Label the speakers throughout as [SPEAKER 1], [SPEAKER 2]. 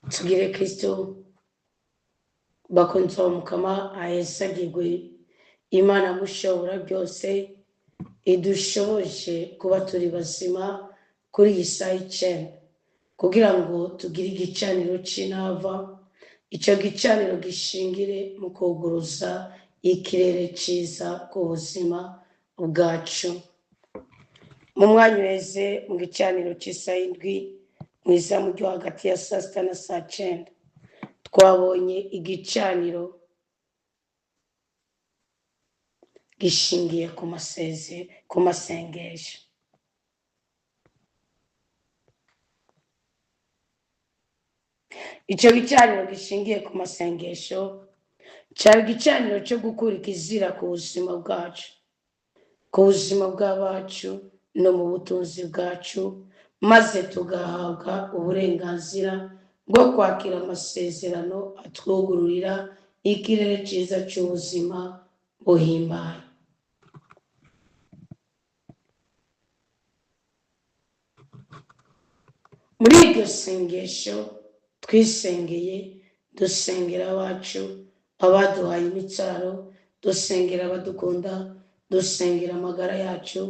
[SPEAKER 1] Tugire Kristo bakunzi ba Mukama ahesagirwe. Imana mushobora byose idushoboje kuba turi bazima kuri iyi saha 9 kugira ngo tugire igicaniro c'inava, ico gicaniro gishingire mu kuguruza ikirere ciza ku buzima bwacu. Mu mwanya uheze mu gicaniro c'isaha 7 mw'izamu ryo hagati ya saa 6 na saa 9 twabonye igicaniro gishingiye ku masengesho. Ico gicaniro gishingiye ku masengesho cari igicaniro co gukura ikizira ku buzima bwacu, ku buzima bw'abacu no mu butunzi bwacu, maze tugahabwa uburenganzira bwo kwakira amasezerano atwugururira ikirere ciza c'ubuzima buhimbaye. Muri iryo sengesho twisengeye, dusengera abacu, abaduhaye imitsaro, dusengera abadukunda, dusengera amagara yacu,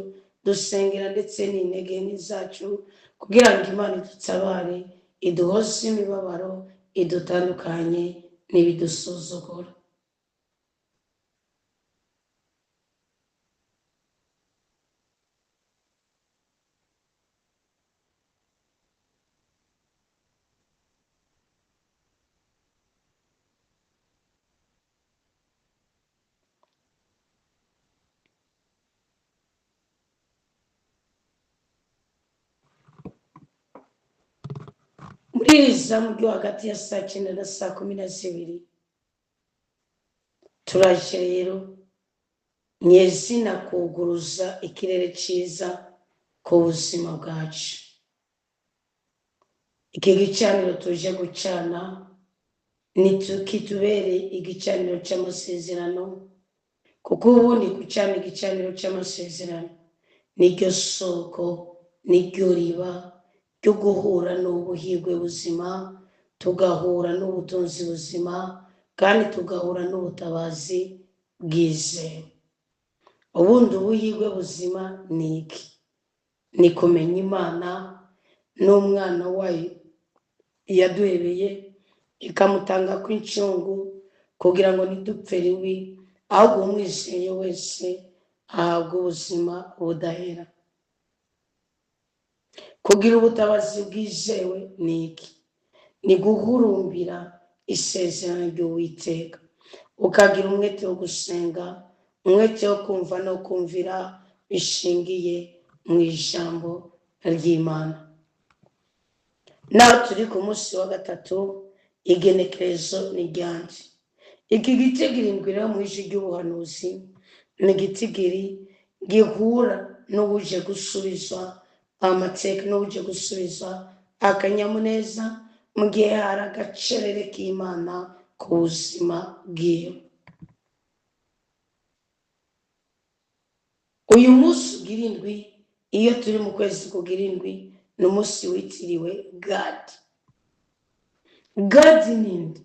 [SPEAKER 1] dusengera ndetse n'intege nke zacu, kugira ngo Imana idutabare, iduhoze imibabaro, idutandukanye n'ibidusuzugura. Muri iri zamu ryo hagati ya saa 9 na saa 12 turaje rero nyezina kuguruza ikirere ciza ku buzima bwacu. Iki gicaniro tuje gucana kitubere igicaniro c'amasezerano, kuko ubundi gucana igicaniro c'amasezerano niryo soko, niryo riba ryo guhura n'ubuhirwe buzima, tugahura n'ubutunzi buzima, kandi tugahura n'ubutabazi bwizewe. Ubundi ubuhirwe buzima ni iki? Ni kumenya Imana n'umwana wayo yaduhebeye ikamutanga kw'incungu kugira ngo ntidupfe ribi, ahubwo umwizeye wese ahabwe ubuzima budahera. Kugira ubutabazi bwizewe ni iki? Ni guhurumbira isezerano ry'Uwiteka, ukagira umwete wo gusenga, umwete wo kumva no kumvira bishingiye mu ijambo ry'Imana. Naho turi ku munsi wa 3, igenekerezo ni ryanje. Iki gitigiri rero mu ijwi ry'ubuhanuzi ni igitigiri gihura n'ubuje gusubizwa amateka, n'ubuje gusubiza akanyamuneza mu gihe hari agacerere k'Imana ku buzima bwiwe. Uyu munsi ugira 7, iyo turi mu kwezi kugira 7, ni umunsi witiriwe Gadi. Gadi ni nde?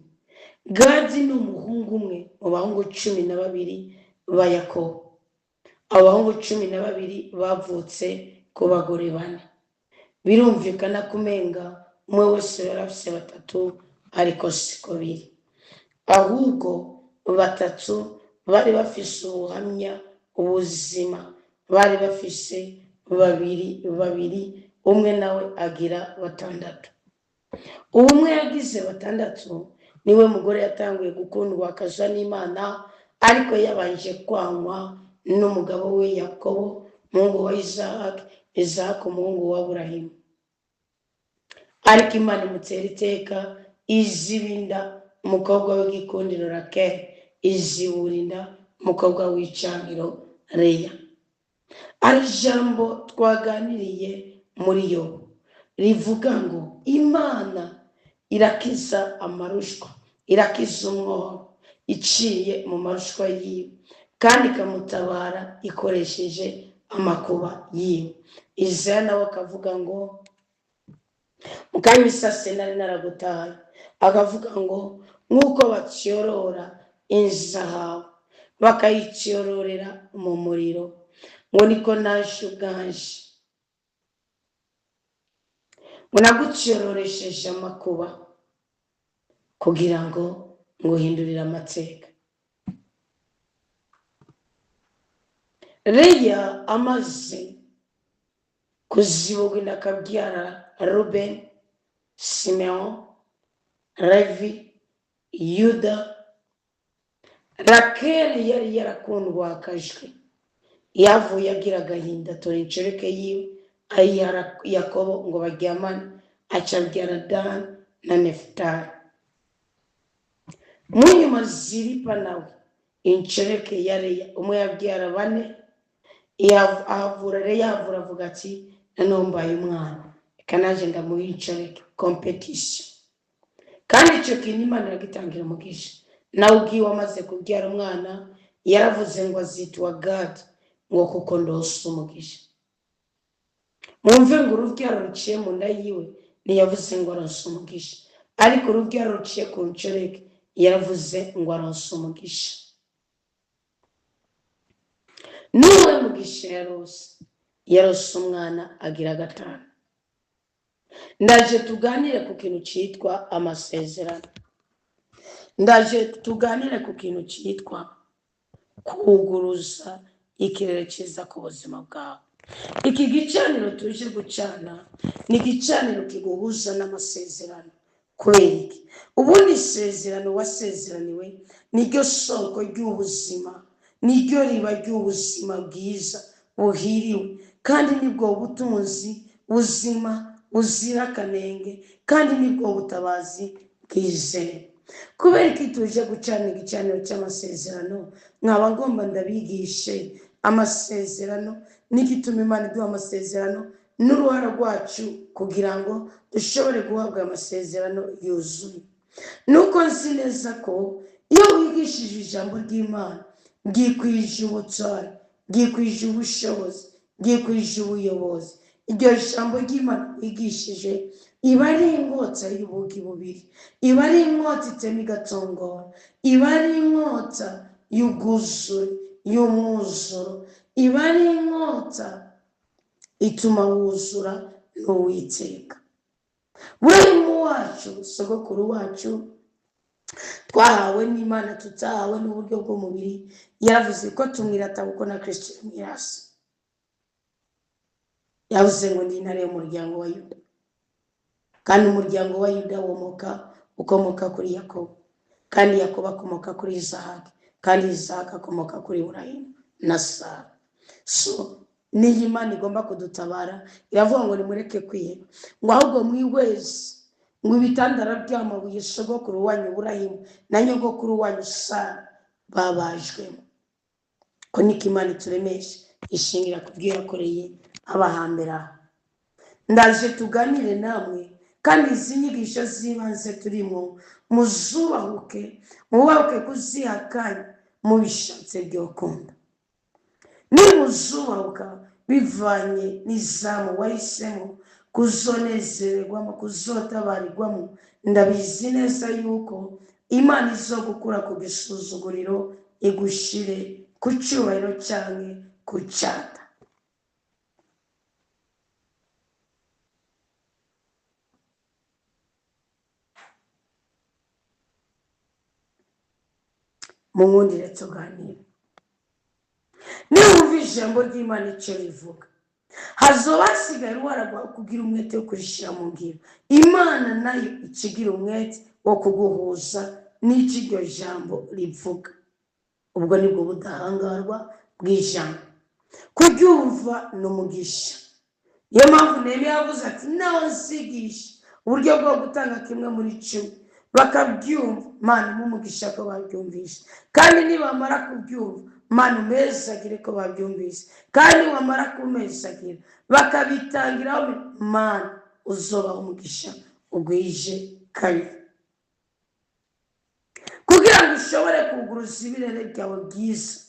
[SPEAKER 1] Gadi ni umuhungu umwe mu bahungu 12 ba Yakobo. Abahungu 12 bavutse ku bagore 4. Birumvikana kumenga umwe wese yari afise 3, ariko siko biri. Ahubwo 3 bari bafise ubuhamya ubuzima, bari bafise 2 2, umwe nawe agira 6. Umwe yagize 6 niwe mugore yatanguye gukundwa akazwa n'Imana, ariko yabanje kwangwa n'umugabo we Yakobo, umuhungu wa Isaac, Isaac umuhungu wa Aburahimu. Ariko Imana imutera iteka, izibinda umukobwa w'igikundiro Rakeli, iziburinda umukobwa w'icangiro Leya. Ari ijambo twaganiriye muri yo rivuga ngo Imana irakiza amarushwa, irakiza umworo iciye mu marushwa yiwe, kandi ikamutabara ikoresheje amakuba yiwe. Izaya nawe akavuga ngo mukanya isase nari naragutaye, Akavuga ngo nk'uko batyorora inzahabu bakayicyororera mu muriro, ngo niko naje ubwanje ngo nagucyororesheje amakuba kugira ngo nguhindurire amateka. Leya amaze kuzibugwa inda akabyara Rubeni, Simeon, Levi, Yuda. Rakeli yari yarakundwakajwe, yavuye agira agahinda, atora inshoreke yiwe ayiha Yakobo ngo baryamane, aca abyara Dani na Nefutali. Mu nyuma Zilipa nawe inshoreke ya Leya, umwe yabyara bane, ahavura Leya, ahavura avuga ati noneho mbaye umwana, reka nanjye ndamuha inshoreke, competition. Kandi icyo kintu Imana iragitangira umugisha. Nawe ubwiwe amaze kubyara umwana yaravuze ngo azitwa Gadi, ngo kuko ndose umugisha. Mwumve ngo urubyaro ruciye mu nda yiwe ntiyavuze ngo aronse umugisha, ariko urubyaro ruciye ku nshoreke yaravuze ngo aronse umugisha. N'uwe mugisha yarose, yarose umwana agira gatanu. Ndaje tuganire ku kintu cyitwa amasezerano. Ndaje tuganire ku kintu cyitwa kuguruza ikirere cyiza ku buzima bwawe. Iki gicaniro tuje gucana ni igicaniro kiguhuza n'amasezerano. Kubera iki? Ubundi isezerano wasezeraniwe niryo soko ry'ubuzima, niryo riba ry'ubuzima bwiza buhiriwe, kandi nibwo butunzi buzima buzira akanenge, kandi nibwo butabazi bwizewe. Kubera iki tuje gucana igicaniro cy'amasezerano? Nkaba ngomba ndabigishe amasezerano n'igituma Imana iduha amasezerano n'uruhara rwacu kugira ngo dushobore guhabwa amasezerano yuzuye. Nuko nzi neza ko iyo wigishije ijambo ry'Imana ryikwije ubutware, ryikwije ubushobozi, ryikwije ubuyobozi, iryo jambo ry'Imana wigishije iba ari inkota y'ubugi bubiri, iba ari inkota itema igatongora, iba ari inkota y'ubwuzure, y'umwuzuro, iba ari inkota ituma wuzura n'Uwiteka. Burayimu wacu, sogokuru wacu twahawe n'Imana tutahawe n'uburyo bw'umubiri, yaravuze ko tumwirata kuko na Kristo yamwirase. Yavuze ngo ndi intare y'umuryango wa Yuda, kandi umuryango wa Yuda ukomoka kuri Yakobo, kandi Yakobo akomoka kuri Isahaki, kandi Isahaki akomoka kuri Iburahimu na Sara. So niyo Imana igomba kudutabara, iravuga ngo nimureke kwiheba, ngo ahubwo mwihweze, ngo ibitandara by'amabuye sogokuru wanyu Iburahimu na nyogokuru wanyu Sara babajwemo. Ko niko Imana ituremesha, ishingira ku byo yakoreye abahambere aho. Ndaje tuganire namwe, kandi izi nyigisho z'ibanze turimo muzubahuke, mubahuke kuziha akanya mubishatse byokunda. Nimuzubahuka bivanye n'izamu wahisemo kuzonezererwamo, kuzotabarirwamo, ndabizi neza yuko Imana izogukura ku gisuzuguriro igushire ku cyubahiro cyanke ku cyata. Munkundire tuganire. Niwumva ijambo ry'Imana icyo rivuga, hazoba hasigaye uruhara rwawe kugira umwete wo kurishyira mu ngiro. Imana nayo ikigira umwete wo kuguhuza n'icyo iryo jambo rivuga. Ubwo nibwo budahangarwa bw'ijambo. Kuryumva ni umugisha. Niyo mpamvu Nehemiya yavuze ati nawe nzigisha uburyo bwo gutanga kimwe muri cumi, bakabyumva, Mana umpe umugisha ko babyumvise, kandi nibamara kubyumva, Mana umezagire ko babyumvise, kandi wamara kumezagira bakabitangiraho, Mana uzobaha umugisha ugwije kabiri, kugira ngo ushobore kuguruza ibirere byawe byiza,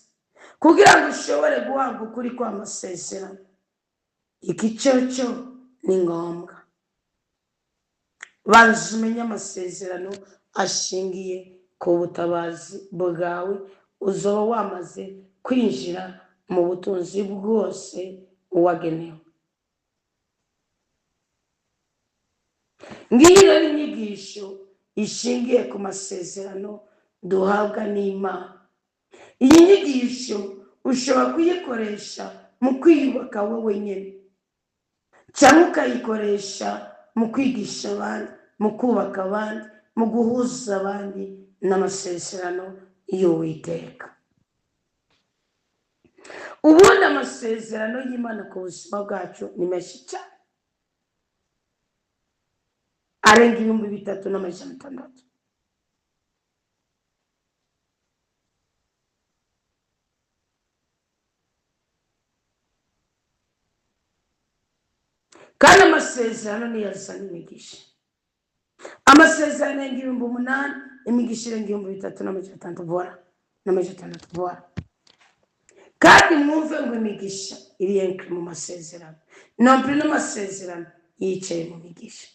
[SPEAKER 1] kugira ngo ushobore guhabwa ukuri kw'amasezerano. Iki cyo ni ngombwa. Banza umenye amasezerano ashingiye ku butabazi bwawe, uzoba wamaze kwinjira mu butunzi bwose wagenewe. Ngiyi rero inyigisho ishingiye ku masezerano duhabwa n'Imana. Iyi nyigisho ushobora kuyikoresha mu kwiyubaka wowe nyine, cyangwa ukayikoresha mu kwigisha abandi, mu kubaka abandi, mu guhuza abandi n'amasezerano y'Uwiteka. Ubundi amasezerano y'Imana ku buzima bwacu ni menshi cyane, arenga 3600. Kandi amasezerano niyo azana imigisha. Amasezerano arenga 8000, imigisha irenga 3600, bora n'600, bora. Kandi mwumve ngo imigisha iri enkiri mu masezerano, nompiri n'amasezerano yicaye mu migisha.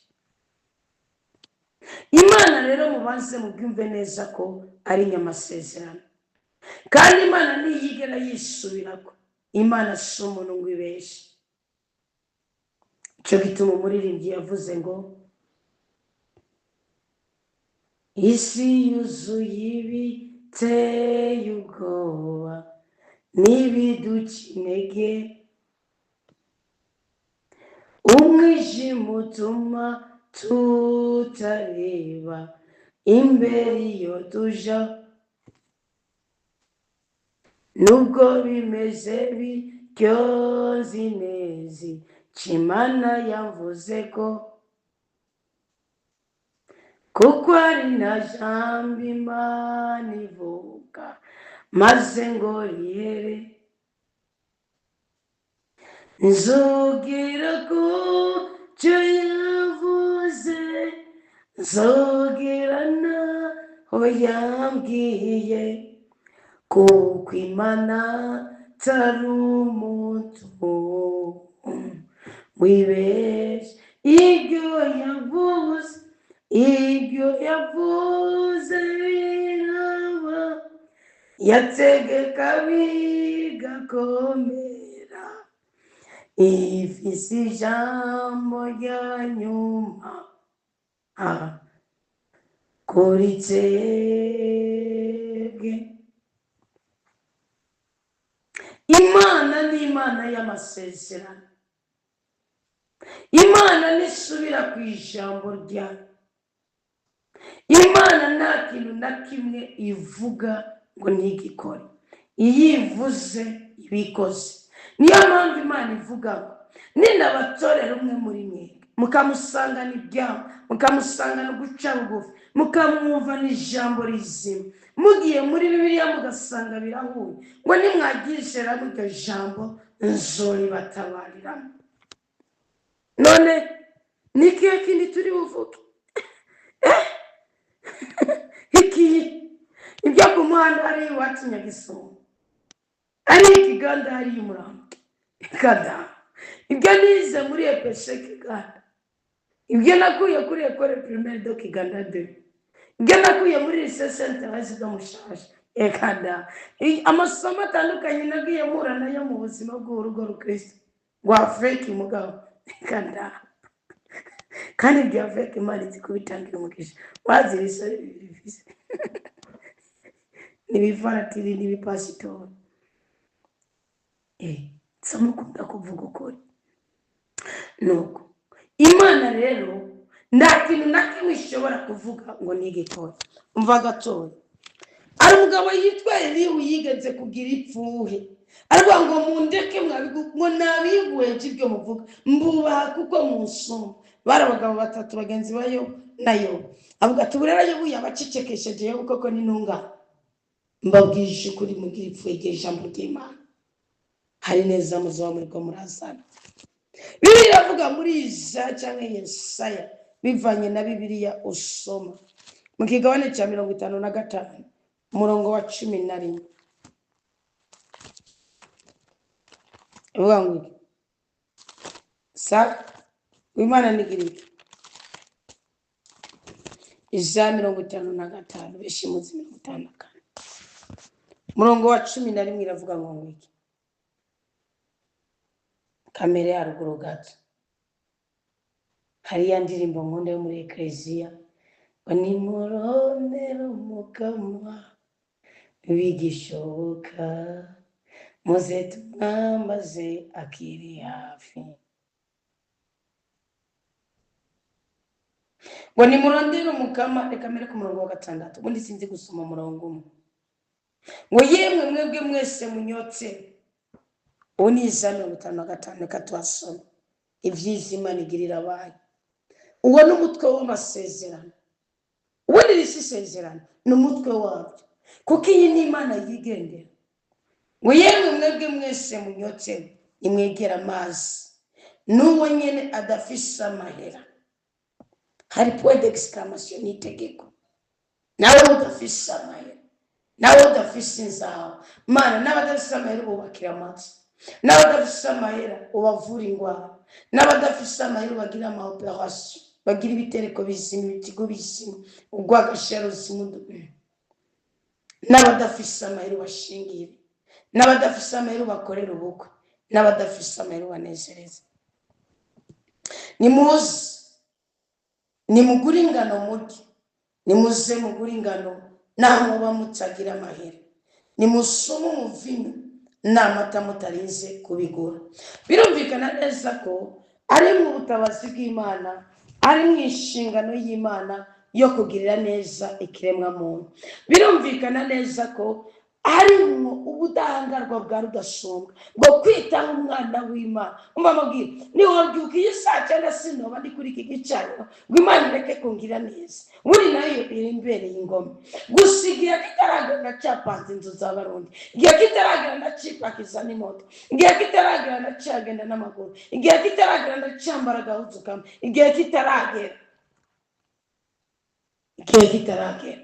[SPEAKER 1] Imana rero mubanze mubyumve neza ko ari nyamasezerano, kandi Imana ntiyigera yisubirako. Imana si umuntu ngo ibeshe. Icyo gituma umuririmbyi yavuze ngo isi yuzuye ibiteye ubwoba n'ibiduca intege, umwijima utuma tutareba imbere iyo tuja, nubwo bimeze bityo nzi neza Imana yavuze ko, kuko ari na jambo Imana ivuga maze ngo rihere, nzubwira ko icyo yavuze, nzubwira naho yambwiye, kuko Imana atari umuntu wibeshye. Ibyo yavuze, ibyo yavuze biraba, yategeka bigakomera, ifise ijambo rya nyuma kuri twebwe. Imana ni Imana y'amasezerano. Imana ntisubira ku ijambo ryayo. Imana nta kintu na kimwe ivuga ngo ntigikore. Iyo ivuze ibikoze. Niyo mpamvu Imana ivuga ngo ninabatorera umwe muri mwe, mukamusangana ibyago, mukamusangana guca bugufi, mukamwumva n'ijambo rizima, mugiye muri Bibiliya mugasanga birahuye, ngo nimwagishera iryo jambo nzoribatabariramo. None ni ikihe kindi turi buvuge? Iki ibyo ku muhanda hari iwacu Nyagisomo, ari Ikiganda, hari Umurambo kada, ibyo nize muri EPC Kiganda, ibyo nakuye kuri Ecole Primaire de Kiganda 2, ibyo nakuye muri Lycée Sainte Thérèse de Mushasha ekada, amasomo atandukanye nagiye mpura nayo mu buzima bw'urugo rukristo rwa fake mugabo kada. Kandi ibya fake Imana izi kubitangira umugisha, wazi ibisore bibiri bifise n'ibifaratiri n'ibipasitori. Samukunda kuvuga ukuri. Nuko Imana rero nta kintu na kimwe ishobora kuvuga ngo ntigikore. Umva gatoya, hari umugabo yitwa Elihu yigeze kugira ipfuhe, aravuga ngo mundeke ngo nabiguheje ibyo muvuga, mbubaha kuko munsumba. Bari abagabo batatu bagenzi ba Yobu na Yobu. Avuga ati ubu rero Yobu yabacecekesheje, Yobu koko ni intungane. Mbabwije ukuri, mugira ipfuhe igihe ijambo ry'Imana hari neza muzaba muri ko murazana. Bibiliya iravuga muri Yesaya cyangwa Yesaya, bivanye na Bibiliya usoma, mu kigabane cya 55 umurongo wa 11, ivuga ngo sa Imana ni iki? Iza 55, benshi muzi 54, umurongo wa 11 iravuga ngo ngwiki kamere ya ruguru gato. Hari ya ndirimbo nkunda yo muri ekleziya ngo nimurondere umukama bigishoboka, muze tumwambaze akiri hafi. Ngo nimurondere umukama, reka mbere ku murongo wa 6, ubundi sinzi gusoma umurongo umwe. Ngo yemwe mwebwe mwese munyotse, ubu ni Iza 55, reka tuhasome ibyiza Imana igirira abantu. Uwo ni umutwe w'amasezerano, ubundi iri si isezerano, ni umutwe wabyo, kuko iyi ni Imana yigendera. Ngo yemwe mwebwe mwese munyotse, nimwegere amazi, n'uwo nyene adafise amahera. Hari point d'exclamation n'itegeko, nawe udafise amahera, nawe udafise inzaho Mana, n'abadafise amahera ububakira amazu, n'abadafise amahera ubavura indwara, n'abadafise amahera ubagira ama operation, bagira ibitereko bizima, ibitigo bizima, urwagashya ruzima, n'abadafise amahera ubashingire, n'abadafise amahera ubakorere ubukwe, n'abadafise amahera ubanezereze. Nimuze nimugure ingano murye, nimuze mugure ingano naho muba mutagira amahera, nimusume umuvinyu n'amata mutarinze kubigura. Birumvikana neza ko ari mu butabazi bw'Imana, ari mu inshingano y'Imana yo kugirira neza ikiremwa muntu. Birumvikana neza ko ari mu ubudahangarwa bwa rudasumbwa bwo kwitaho umwana w'Imana. Umva mubwire, niwobyuka iyi saa 9 sinoba ndi kuri iki gicaniro ngo Imana ireke kungira neza, buri nayo iri imbere y'ingoma. Gusa igihe kitaragera ndacapanze inzu z'abarundi, igihe kitaragera ndacipakiza n'imoto, igihe kitaragera ndacagenda n'amaguru, igihe kitaragera ndacambara agahuzu kamwe, igihe kitaragera, igihe kitaragera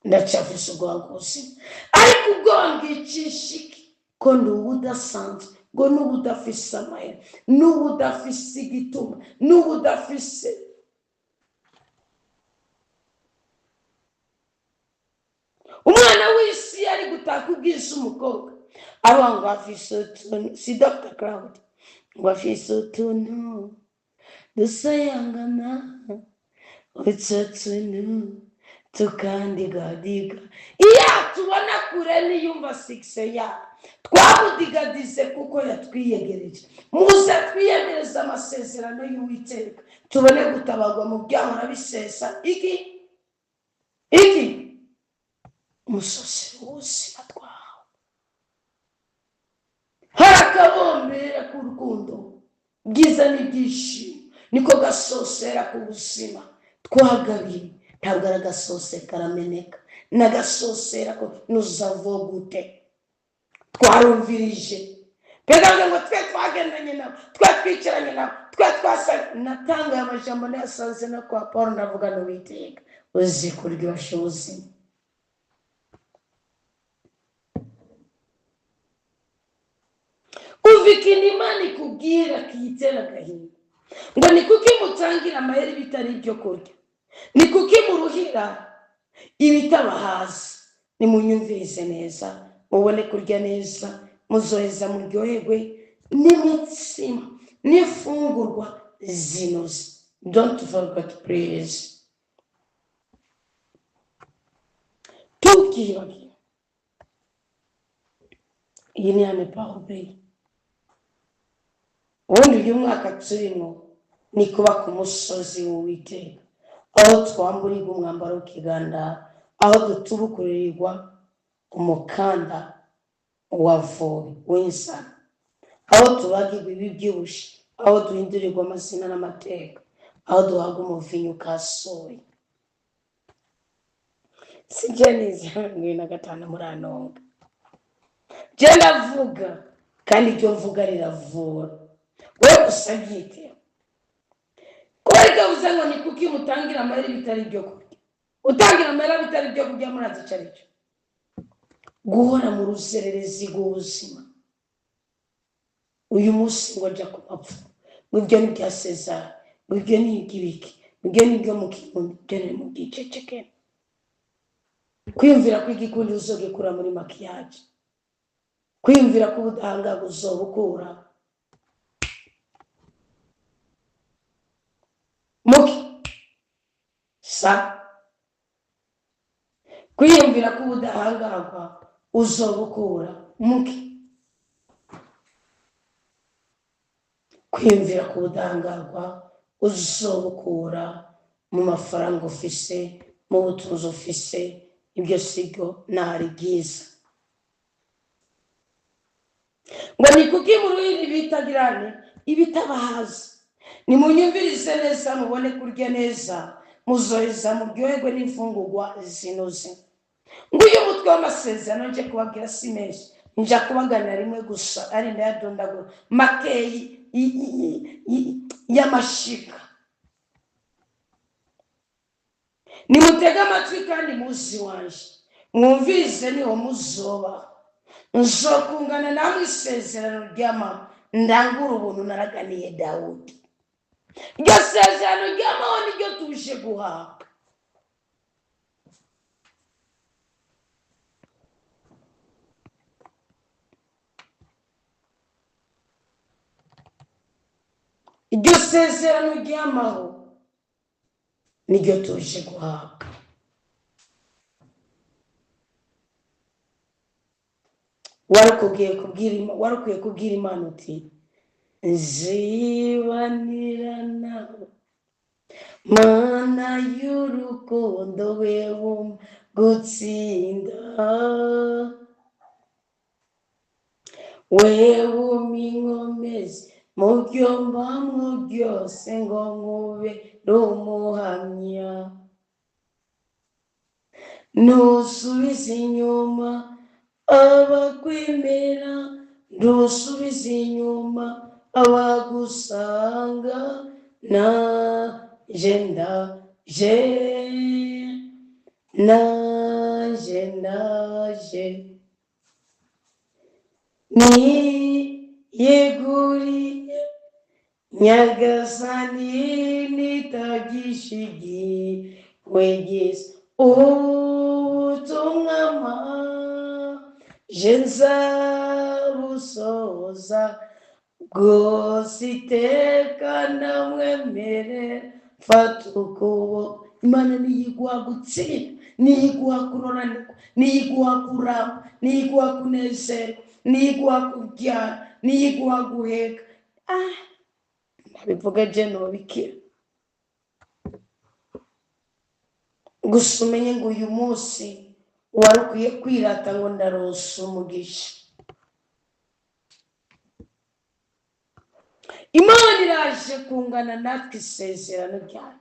[SPEAKER 1] ndacafise ubwaguzi. Ariko ubwoba bwicisha iki? Ko ndi ubudasanzwe, ngo n'ubudafise amahera, n'ubudafise igituma, n'ubudafise umwana w'isi yari gutaka ubwiza umukobwa aba ngo afise utuntu, si Dr Cloud, ngo afise utuntu dusayangana, utwo tuntu tukandigadiga. Iyo tubona kure niyumva sikise ya twamudigadize kuko yatwiyegereje. Muze twiyegereze amasezerano y'Uwiteka, tubone gutabagwa mu byahora bisesa iki iki umusozi w'ubuzima twahawe. Hari akabombera k'urukundo, bwiza n'ibyishimo, niko gasosera ku buzima twagabiye. Ntabwo ari agasose karameneka, n'agasosera ko nuzavogute. Twarumvirije mbega ngo twe twagendanye nabo, twe twicaranye nabo, twe twasanye. Natangaye amajambo nayasanze no kwa Paul, ndavuga n'Uwiteka uzi kuryoshya ubuzima. Umva ikintu Imana ikubwira kiyitera agahinda, ngo ni kuki mutangira amahera bitari ibyo kurya, ni kuki muruhira ibitabahaza. Nimunyumvirize neza, mubone kurya neza, muzoheza muryoherwe n'imitsima n'imfungurwa zinoze. Don't forget please. Tubyibagiwe. Iyi ni ane pahobeye. Ubundi uyu mwaka turimo ni kuba ku musozi w'Uwiteka, aho twamburirwa umwambaro w'ikiganda, aho dutubukurirwa umukanda wa vobe w'insana, aho tubagirwa ibibyibushe, aho duhindurirwa amazina n'amateka, aho duhabwa umuvinyu ukasuye. Sijye nize 2005 muranonga. Jye ndavuga kandi ibyo mvuga riravura. We gusa byiteho. Kuba rikavuze ngo ni kuki mutangira amahera bitari ibyo kurya. Utangira amahera bitari ibyo kurya murazi icyo ari cyo. Guhora mu ruzererezi rw'ubuzima. Uyu munsi ngo ajya ku mapfu, ngo ibyo ni ibya César, ngo ibyo ni iby'ibiki, Ibyo ni byo mu kirundi, ibyo ni mu bwicecekere. Kwiyumvira ko igikundi uzogikura muri makiyaje, kwiyumvira ko ubudahangarwa uzobukura muki sa, kwiyumvira ko ubudahangarwa uzobukura muki, kwiyumvira ko ubudahangarwa uzobukura mu mafaranga ufise, mu butunzi ufise, ibyo sigo ntari byiza. Ngo ni kuki mu ruhiri bitagirane ibitabahaza? Nimunyumvirize neza mubone kurya neza, muzoheza muryoherwe n'imfungurwa zinoze. Ngo uyu mutwe w'amasezerano nje kubabwira si menshi, nja kubaganira rimwe gusa, ari ndayadondagura makeyi y'amashika. Nimutege amatwi kandi muzi wanje, mwumvirize niho muzoba. Nzokungana namwe isezerano ry'amahoro, ndangura ubuntu naraganiye Dawudi. Iryo sezerano ry'amahoro niryo tuje guhabwa. Iryo sezerano ry'amahoro niryo tuje guhabwa. Warukwiye kubwira Imana uti nzibanira nawe Mana y'urukundo, wewe gutsinda, wewe uminkomezi mu byo mbamwo byose, ngo nkube rumuhamya. Ntusubize inyuma abakwemera, ntusubize inyuma abagusanga, naje ndaje, naje ndaje, niyeguriye Nyagasani nitagishigiwe Yesu ubutumwa je nzabusohoza bwose iteka ndamwemere mfata ukuboko. Imana niyiguha gutsinda, niyiguha kuroranirwa, niyiguha kuramba, niyiguha kunezerwa, niyiguha kubyara, niyiguha guheka. Nabivuga je nobikira. Gusa umenye ngo uyu munsi wari ukwiye kwirata ngo ndaronsa umugisha. Imana iraje kungana natwe isezerano ryayo,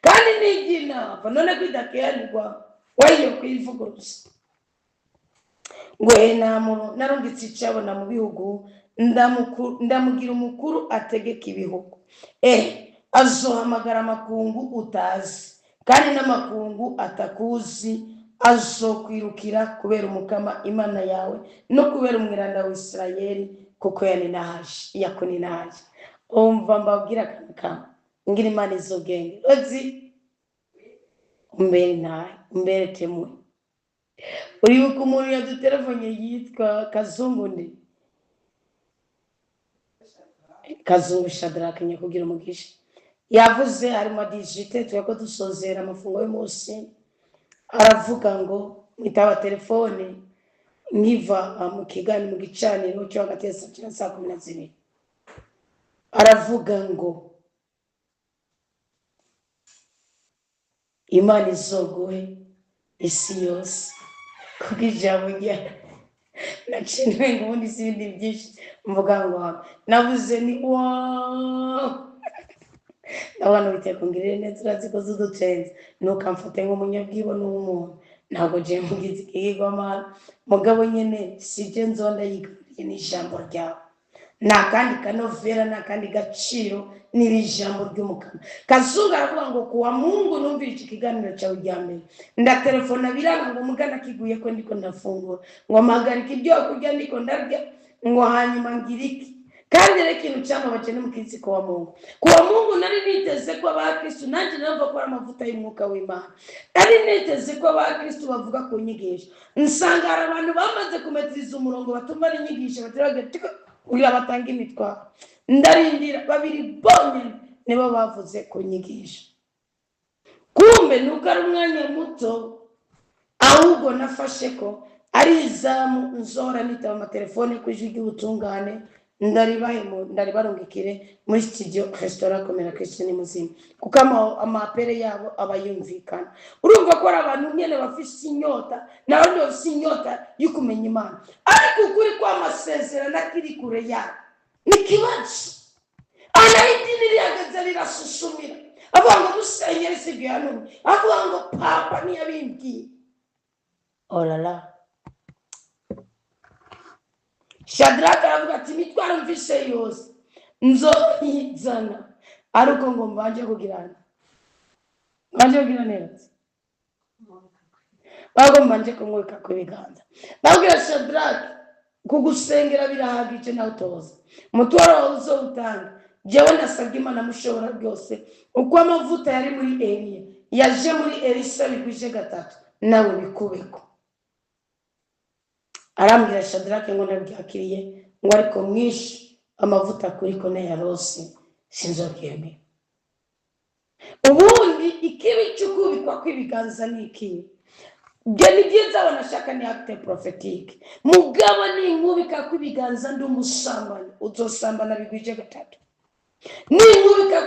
[SPEAKER 1] kandi n'iry'inama none ko idakeranirwa wayiyo kuyivuguruza. Ngo he narungitse icabona mu bihugu, ndamugira umukuru ategeka ibihugu. Azohamagara amakungu utazi, kandi n'amakungu atakuzi azokwirukira kubera umukama Imana yawe no kubera umwiranda wa Isirayeli, kuko yakuninahaje. Umva mbabwira akantu kamwe, ngira Imana izogenge ozi umbere nawe umbere temwe. Uribuka umuntu yadutelefone yitwa Kazungu nde? Kazungu Shadrack, nyakugira umugisha. Yavuze harimo digite tweko dusozera amafungo y'umunsi, aravuga ngo mwitaba telefone nkiva mu kigani mu gicaniro cyo hagati ya saa cyenda saa kumi na zibiri. Aravuga ngo Imana izoguhe isi yose kuko ijambo rya naciye ngo ubundi si ibindi byinshi mvuga ngo navuze ni wow. Ndabona Uwiteka ungirire neza, urazi ko zuducenze, ntukamfate nk'umunyabwibone w'umuntu. Ntabwo je mugize ikigirwamana, mugabo nyene sije nzonda yigaruriye n'ijambo ryawe. Nta kandi kanovera, nta kandi gaciro, n'iri jambo ry'umukama. Kazungu aravuga ngo kuwa Mungu numvira iki kiganiro cyawe rya mbere, ndatelefona biranga ngo mugana kiguye ko ndiko ndafungura, ngo mpagarika ibyo kurya ndiko ndarya, ngo hanyuma ngira iki. Kandi rero ikintu cyambabaje ni mukitsi kwa Mungu. Kuwa Mungu nari niteze ko abakristu, nanjye numva ko ari amavuta y'umwuka w'Imana, nari niteze ko abakristu bavuga ku nyigisho, nsanga hari abantu bamaze kumetiriza umurongo batumva n'inyigisho, bateraga kugira batanga imitwaro. Ndarindira babiri bonyine nibo bavuze ku nyigisho. Kumbe nuko ari umwanya muto, ahubwo nafashe ko ari izamu nzora nitaba amatelefone ku ijwi ry'ubutungane, ndaribarungikire muri studio restaurant Komera Kristo ni muzima, kuko amapere yabo aba yumvikana. Urumva ko ari abantu nyene bafise inyota, n'abandi bafise inyota yo kumenya Imana, ariko ukuri kw'amasezerano akiri kure yabo ni ikibazo. Ana idini rihagaze rirasusumira, avuga ngo musenyeri sibyo yantumye, avuga ngo papa ntiyabimbwiye. Olala, Shadraka aravuga ati imitwaro mvise yose nzoyizana ariko ngo mbanje kugirana, mbanje kugira neza, bago mbanje kumwika ku biganza. Babwira Shadraka, kugusengera birahagije, nawe utoza umutwaro wawe uzowutanga. Jewe ndasabye Imana mushobora byose, uko amavuta yari muri Eliya yaje muri Elisa bigwije gatatu, nawe bikubeko. Arambwira Shadrake ngo ndabyakiriye, ngo ariko mwinshi amavuta kuri kone ya rose sinzobyemera. Ubundi ikibi cy'ukubikwa kw'ibiganza ni ikibi. Ibyo ni byiza, banashaka ni acte prophétique. Mugabo ninkubika kw'ibiganza ndi umusambanyi, uzosambana bigwije gatatu. Ninkubika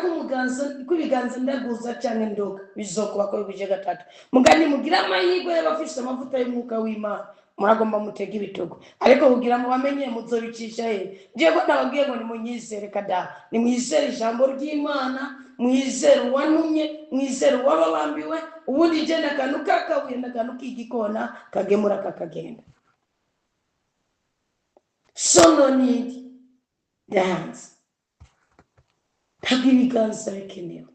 [SPEAKER 1] kw'ibiganza ndaguza cyangwa ndoga, bizokuba ko bigwije gatatu. Mugani mugira amahirwe y'abafise amavuta y'umwuka w'Imana, muragomba mutege ibitugu, ariko kugira ngo bamenye muzobicisha he? Ngiye ko nababwiye ngo nimunyizere kada, nimwizere ijambo ry'Imana, mwizere uwantumye, mwizere uwababambiwe. Ubundi je n'akantu k'akabuye n'akantu k'igikona kagemura kakagenda. So no need dance, ntabwo ibiganza bikenewe.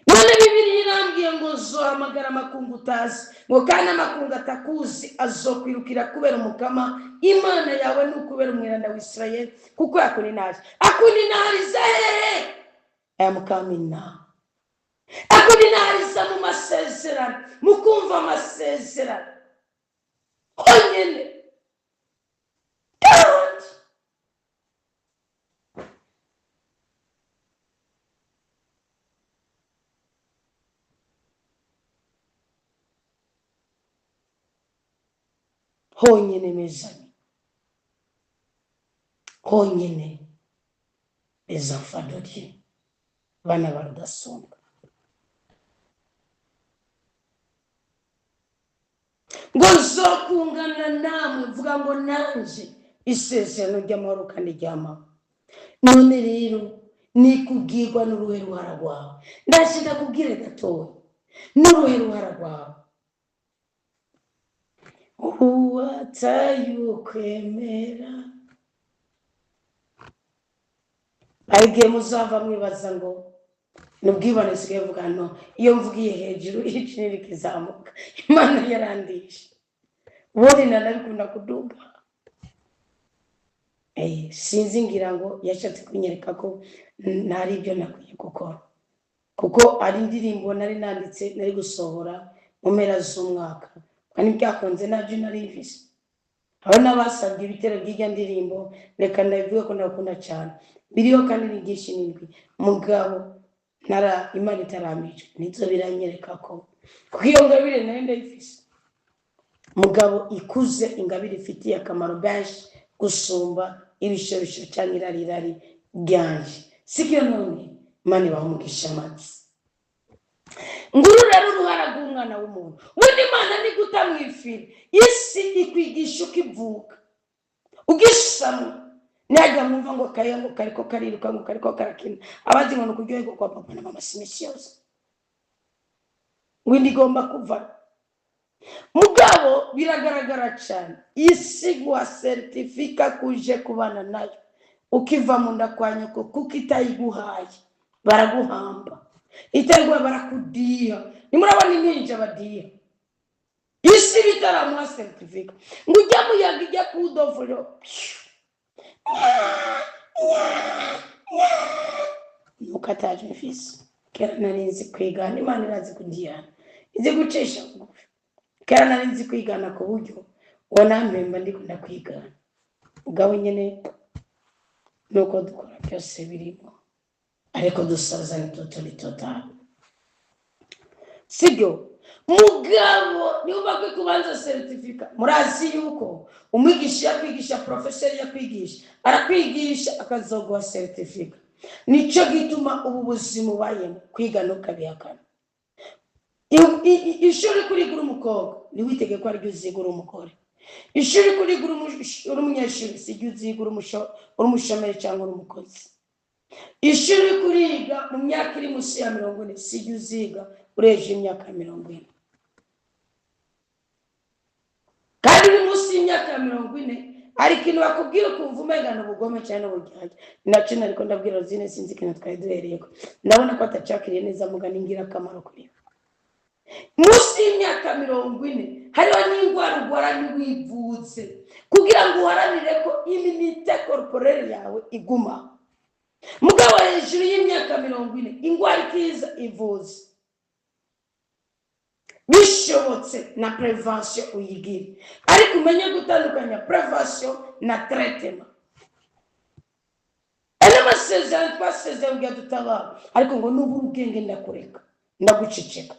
[SPEAKER 1] None Bibiliya irambwiye ngo zohamagara amakungu utazi, ngo kandi amakungu atakuzi azokwirukira kubera Umukama Imana yawe, ni ukubera umwiranda wa Israel, kuko yakuninaje. Akuninahariza hehe? Aya mukamina akuninahariza mu masezerano, mu kumva amasezerano honyine. Kandi honyine, mes amis, honyine, les enfants de Dieu, bana ba Rudasumbwa, ngo nzokungana namwe, mvuga ngo nanje isezerano ry'amahoro kandi ry'amahoro. None rero nikubwirwa n'uruhe ruhara rwawe? Ndaje ndakubwire gatoya n'uruhe ruhara rwawe. Uwatayukwemera agiye muzava mwibaza ngo ni ubwibone. Nsigaye mvuga no iyo mvugiye hejuru ijwi rikizamuka, Imana yarandishe. Ubundi nanabikunda kuduga. Sinzi, ngira ngo yashatse kunyereka ko ntari ibyo nakwiye gukora, kuko ari indirimbo nari nanditse nari gusohora mu mpera z'umwaka, kandi byakunze nabyo nari mvise. Aho n'abasabye ibitero by'ijya ndirimbo, reka ndabivuge ko ndakunda cyane, biriho kandi ni byinshi n'indwi. Mugabo ntara Imana itaramije nizo biranyereka ko kuko iyo ngabire nayo ndayifise, mugabo ikuze ingabire ifitiye akamaro benshi gusumba ibishobisho cyangwa irari irari ryanje. Sibyo? None Imana ibaha umugisha amatsi. Nguru rero uruhara rw'umwana w'umuntu. Ubundi Imana ni guta mu ifiri, isi ikwigisha uko ivuka ugisamwa, ntihajya mwumva ngo kariya ngo kariko kariruka, ngo kariko karakina, abazi ngo ni ukuryoherwa kwa papa na mama. Si imisi yose ngo inda igomba kuva. Mugabo biragaragara cyane, isi guha seritifika kuje kubana nayo ukiva mu nda kwa nyoko, kuko itayiguhaye baraguhamba, itayiguhaye barakudiha. Nimurabona impinja badiha. Isi bitaramuha certificat ngo ujya muyaga ijya kuwudovuro nuko ataje mfise. Kera nari nzi kwigana, Imana irazi kugirana, izi gucisha bugufi. Kera nari nzi kwigana ku buryo ubona mpemba ndiko ndakwigana ubwawe nyene, nuko dukora byose birimo, ariko dusaza ni total, sibyo? Mugabo niba bakwiye kubanza certificat. Murazi yuko umwigisha yakwigisha, professeur yakwigisha, arakwigisha akazoguha certificat. Nicyo gituma ubu buzima ubayemo kwiga ntukabihakana. Ishuri kurigura umukobwa ntiwitege ko ariryo uzigura umugore. Ishuri kurigura uri umunyeshuri si ryo uzigura uri umushomeri cyangwa uri umukozi. Ishuri kuriga mu myaka iri munsi ya 40 si ryo uziga ureje imyaka ya 40. Kandi uri munsi y'imyaka ya 40 hari ikintu bakubwira ukumva umenga ni ubugome cyane n'uburyarya. Nacyo nariko ndabwira Rosine, sinzi ikintu twari duhereyeko, ndabona ko atacakiriye neza, mugana ingirakamaro kuri we. Munsi y'imyaka 40 hariho n'indwara urwara ntiwivuze kugira ngo uharanire ko immunité corporelle yawe iguma. Mugabo hejuru y'imyaka 40 indwara ikiza ivuze, bishobotse na prévention uyigire, ariko umenye gutandukanya prévention na traitement. Aya amasezerano twasezeranye kugira dutabara, ariko ngo nubura ubwenge ndakureka ndaguceceka.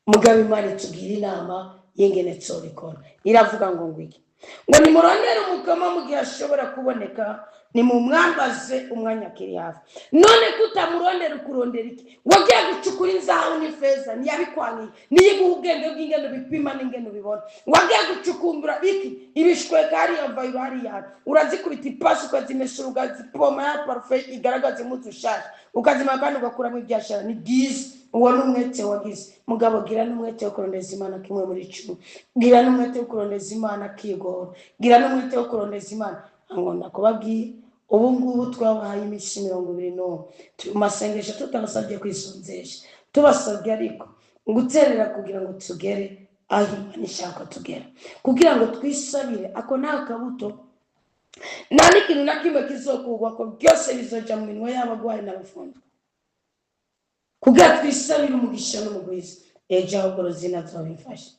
[SPEAKER 1] Mugabo Imana itugira inama y'ingene tsobikora, iravuga ngo ngwiki, ngo nimurondere umukama mu gihe ashobora kuboneka, nimumwambaze umwanya akiri hafi. None kutamurondera ukurondera iki? Wagiye gucukura inzahabu n'ifeza, ntiyabikwangiye, niyo iguha ubwenge bw'ingendo bipima n'ingendo bibona. Wagiye gucukumbura iki? Ibishweka hariya vayiro hariya urazikubita ipasi, ukazimesura, ukazipoma ya parufe igaragaza impuzu ushasha, ukazima kandi ugakuramo ibyashara. Ni byiza, uwo ni umwete wagize. Mugabo gira n'umwete wo kurondeza Imana kimwe muri cumi, gira n'umwete wo kurondeza Imana akigora, gira n'umwete wo kurondeza Imana. Ngo ndakubabwiye, ubu ngubu twabahaye iminsi 21, turi mu masengesho, tutabasabye kwisonzesha, tubasabye ariko guterera kugira ngo tugere aho Imana ishaka tugera, kugira ngo twisabire. Ako ni akabuto, nta n'ikintu na kimwe kizokugwa ko byose bizoja mu minwe y'abagwayi n'abafunzwe, kugira twisabire umugisha n'umugwiza. Ejo ahubwo Rozina azobifasha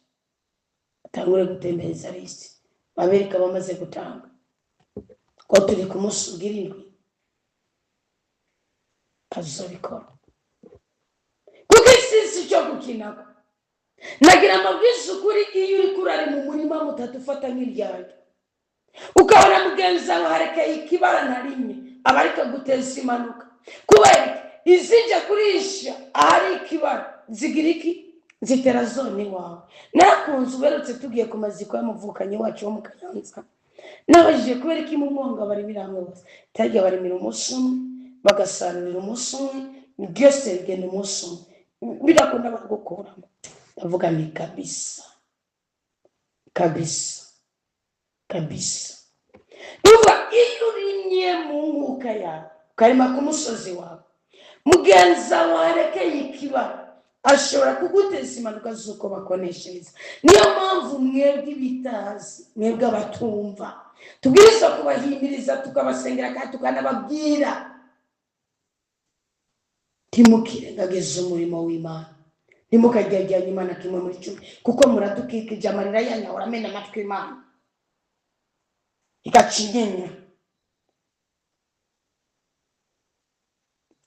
[SPEAKER 1] atangure gutembereza lisiti, babereka bamaze gutanga ko turi ku munsi ugira indwi, azobikora, kuko isi si icyo gukinako. Nagira amabwiriza ukuri: iyo uri kurari mu murima mutatu ufata nk'iryanjye, ukabona mugenzi wawe harekeye ikibara na rimwe, aba ariko guteza impanuka. Kubera iki? Izijya kurisha ahari ikibara zigira iki? Zitera zone iwawe. Narakunze uberutse tugiye ku maziko y'umuvukanyi wacu wo mu Kayanza, nabajije kubera iki mu mwonga barimira hamwe bose, tarya barimira umunsi umwe, bagasarurira umunsi umwe, byose bigenda umunsi umwe, birakunda baragukuramo. Ndavuga ni kabisa kabisa kabisa. Nuvuga iyo urimye mu nkuka yawe, ukarima ku musozi wawe, mugenzi wawe arekeye ikibara ashobora kuguteza impanuka z'uko bakoneshereza. Niyo mpamvu mwebwe ibitazi, mwebwe abatumva, tubwirizwa kubahimiriza, tukabasengera kandi tukanababwira: ntimukirengagize umurimo w'Imana, ntimukagereranye Imana kimwe muri cumi, kuko muradukikije, amarira yanyu ahora amena amatwi Imana igaca inyinya.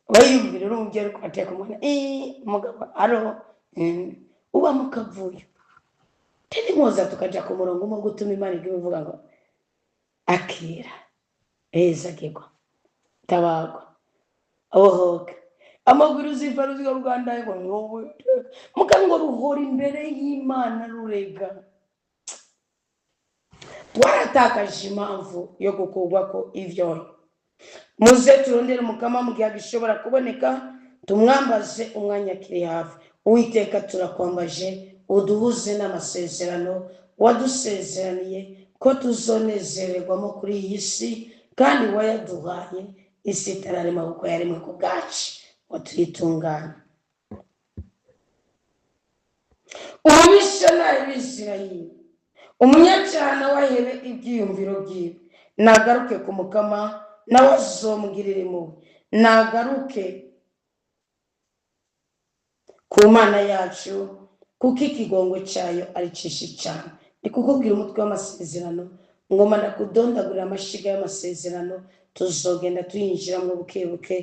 [SPEAKER 1] Wiyumvira uri umubyeyi uriko urateka umwana, umugabo aro uba mu kavuyo teni nkoza, tukaja ku murongo umwe gutuma Imana igira ivuga ngo akira ezagirwa tabagwa abohoka amaguru uziva ruziga rwanda ngo wowe muga ngo ruhora imbere y'Imana rurega. Twaratakaje impamvu yo gukurwa ko ivyo. Muze turondere umukama mu gihe gishobora kuboneka, tumwambaze umwanya akiri hafi. Uwiteka, turakwambaje, uduhuze n'amasezerano wadusezeraniye ko tuzonezererwamo kuri iyi si, kandi wayaduhaye isi itararema, kuko yaremwe ku bwacu ngo tuyitunganye. Umubisha ntahebe inzira yiwe, umunyacyaha nawe ahebe ibyiyumviro byiwe. Nagaruke ku Mukama, nawe azomugirira impuhwe. Nagaruke ku Mana yacu, kuko ikigongo cyayo ari cyinshi cyane. Ni kukubwira umutwe w'amasezerano, ngoma ndakudondagurira amashiga y'amasezerano, tuzogenda tuyinjiramo buke buke,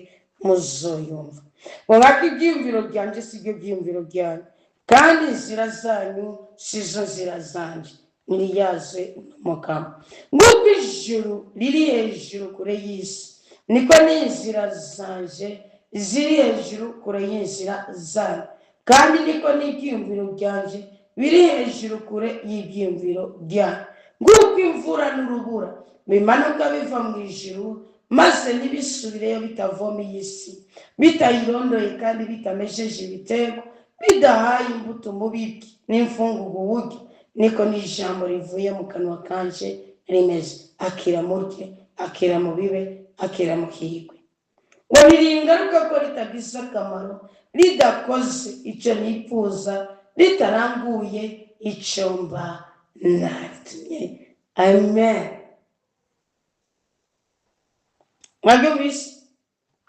[SPEAKER 1] muzoyumva. Ngo ibyiyumviro byanjye si byo byiyumviro byanyu, kandi inzira zanyu si zo nzira zanjye, niriyaze n'Umukama. Nk'uko ijuru riri hejuru kure y'isi, niko n'inzira zanje ziri hejuru kure y'inzira zanyu, kandi niko n'ibyiyumviro byanje biri hejuru kure y'ibyiyumviro byanyu. Nk'uko imvura n'urubura bimanuka biva mu ijuru, maze ntibisubireyo bitavoma iyi si, bitayirondoye kandi bitamejeje ibitego, bidahaye imbuto umubibyi n'imfungugu uwurya, niko n'ijambo rivuye mu kanwa kanje rimeze. Akira murye, akira mubibe, akira muhigwe. Ngo biringaruka ko ritagize akamaro, ridakoze icyo nifuza, ritaranguye icyo mba naritumye. Amen. Mwabyumvise?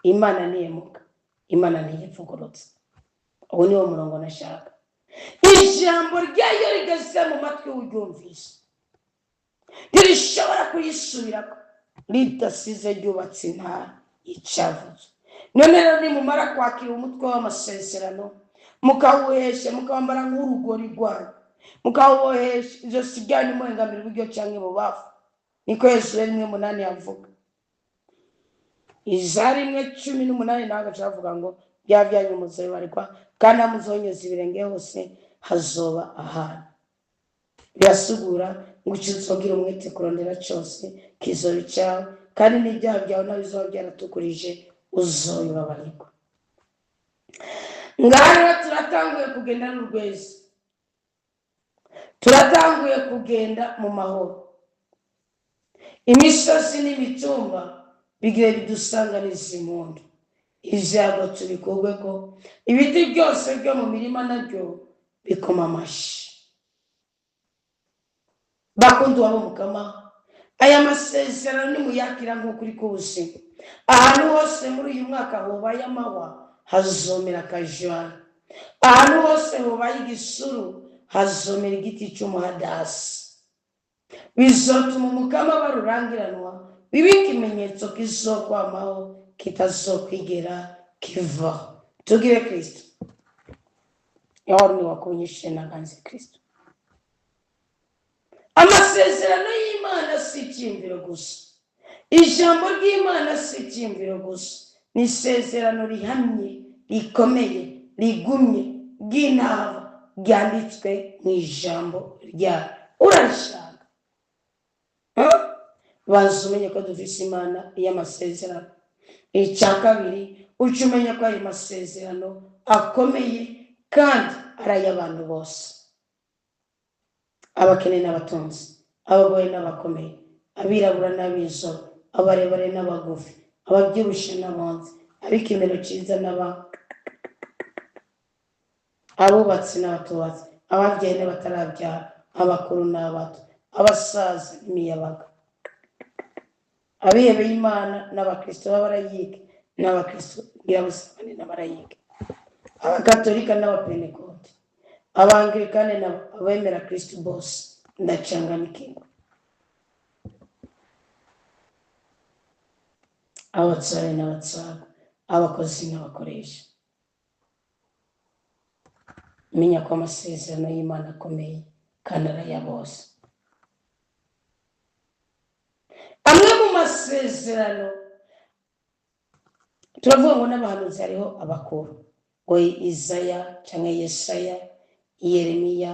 [SPEAKER 1] Imana ntihemuka, Imana ntiyivugurutse. Uwo niwo murongo nashaka. Ijambo ryayo rigeze mu matwi uryumvise, ntirishobora kuyisubirako ridasize ryubatse intara icyavuze. None rero nimumara kwakira umutwe w'amasezerano, mukawuhesha, mukawambara nk'urugori rwanyu, mukawubohesha ijosi ryanyu muhengamira iburyo cyangwa ibubafu, niko Yesu 1:8 yavuga. Iza 1:18 nawe agaca avuga ngo bya byanyu muzobibarirwa, kandi aho muzonyeza ibirenge hose hazoba ahanyu. Birasugura ngo icyo uzogira umwete kurondera cyose kizoba icyawe, kandi n'ibyaha byawe nawe bizoba byaratukurije uzobibabarirwa. Ngaha rero turatanguye kugenda n'urweza, turatanguye kugenda mu mahoro. Imisozi n'imitumba bigiye bidusanganiza impundu, ibyago tubikugwe ko ibiti byose byo mu mirima nabyo bikoma amashyi. Bakundwa b'Umukama, aya masezerano nimuyakira nk'ukuri k'ubuzima. Ahantu hose muri uyu mwaka hubaye amahwa hazomera akajana, ahantu hose hubaye igisuru hazomera igiti cy'umuhadasi. Bizotuma Umukama barurangiranwa, bibe ikimenyetso kizokwamaho, kitazokwigera kivaho. Tugire Kristo yawari wakunyishe naganze Kristo. Amasezerano y'Imana si icyiyumviro gusa, ijambo ry'Imana si icyiyumviro gusa, ni isezerano rihamye, rikomeye, rigumye, ry'intava, ryanditswe mu ijambo ryayo. Urarishaka? Banza umenye ko dufise Imana y'amasezerano. Icya kabiri, uca umenya ko ayo masezerano akomeye kandi ari ay'abantu bose, abakene n'abatunzi, abagore n'abakomeye, abirabura n'ab'inzobe, abarebare n'abagufi, ababyibushye n'abonze, ab'ikimero cyiza n'aba, abubatsi n'abatubatsi, ababyeyi n'abatarabyara, abakuru n'abato, abasaza n'imiyabaga, abihebeye Imana n'abakristo b'abarayike n'abakristo bw'abusabane n'abarayike, abakatolika n'abapentekote, abangilikane n'abemera Kristo bose. Ndacanganikirwa. Abatsare n'abatsaga, abakozi n'abakoresha. Menya ko amasezerano y'Imana akomeye kandi araya bose. Amwe mu masezerano turavuga ngo n'abahanuzi hariho abakuru, ngo Izaya cyangwa Yesaya, Yeremiya,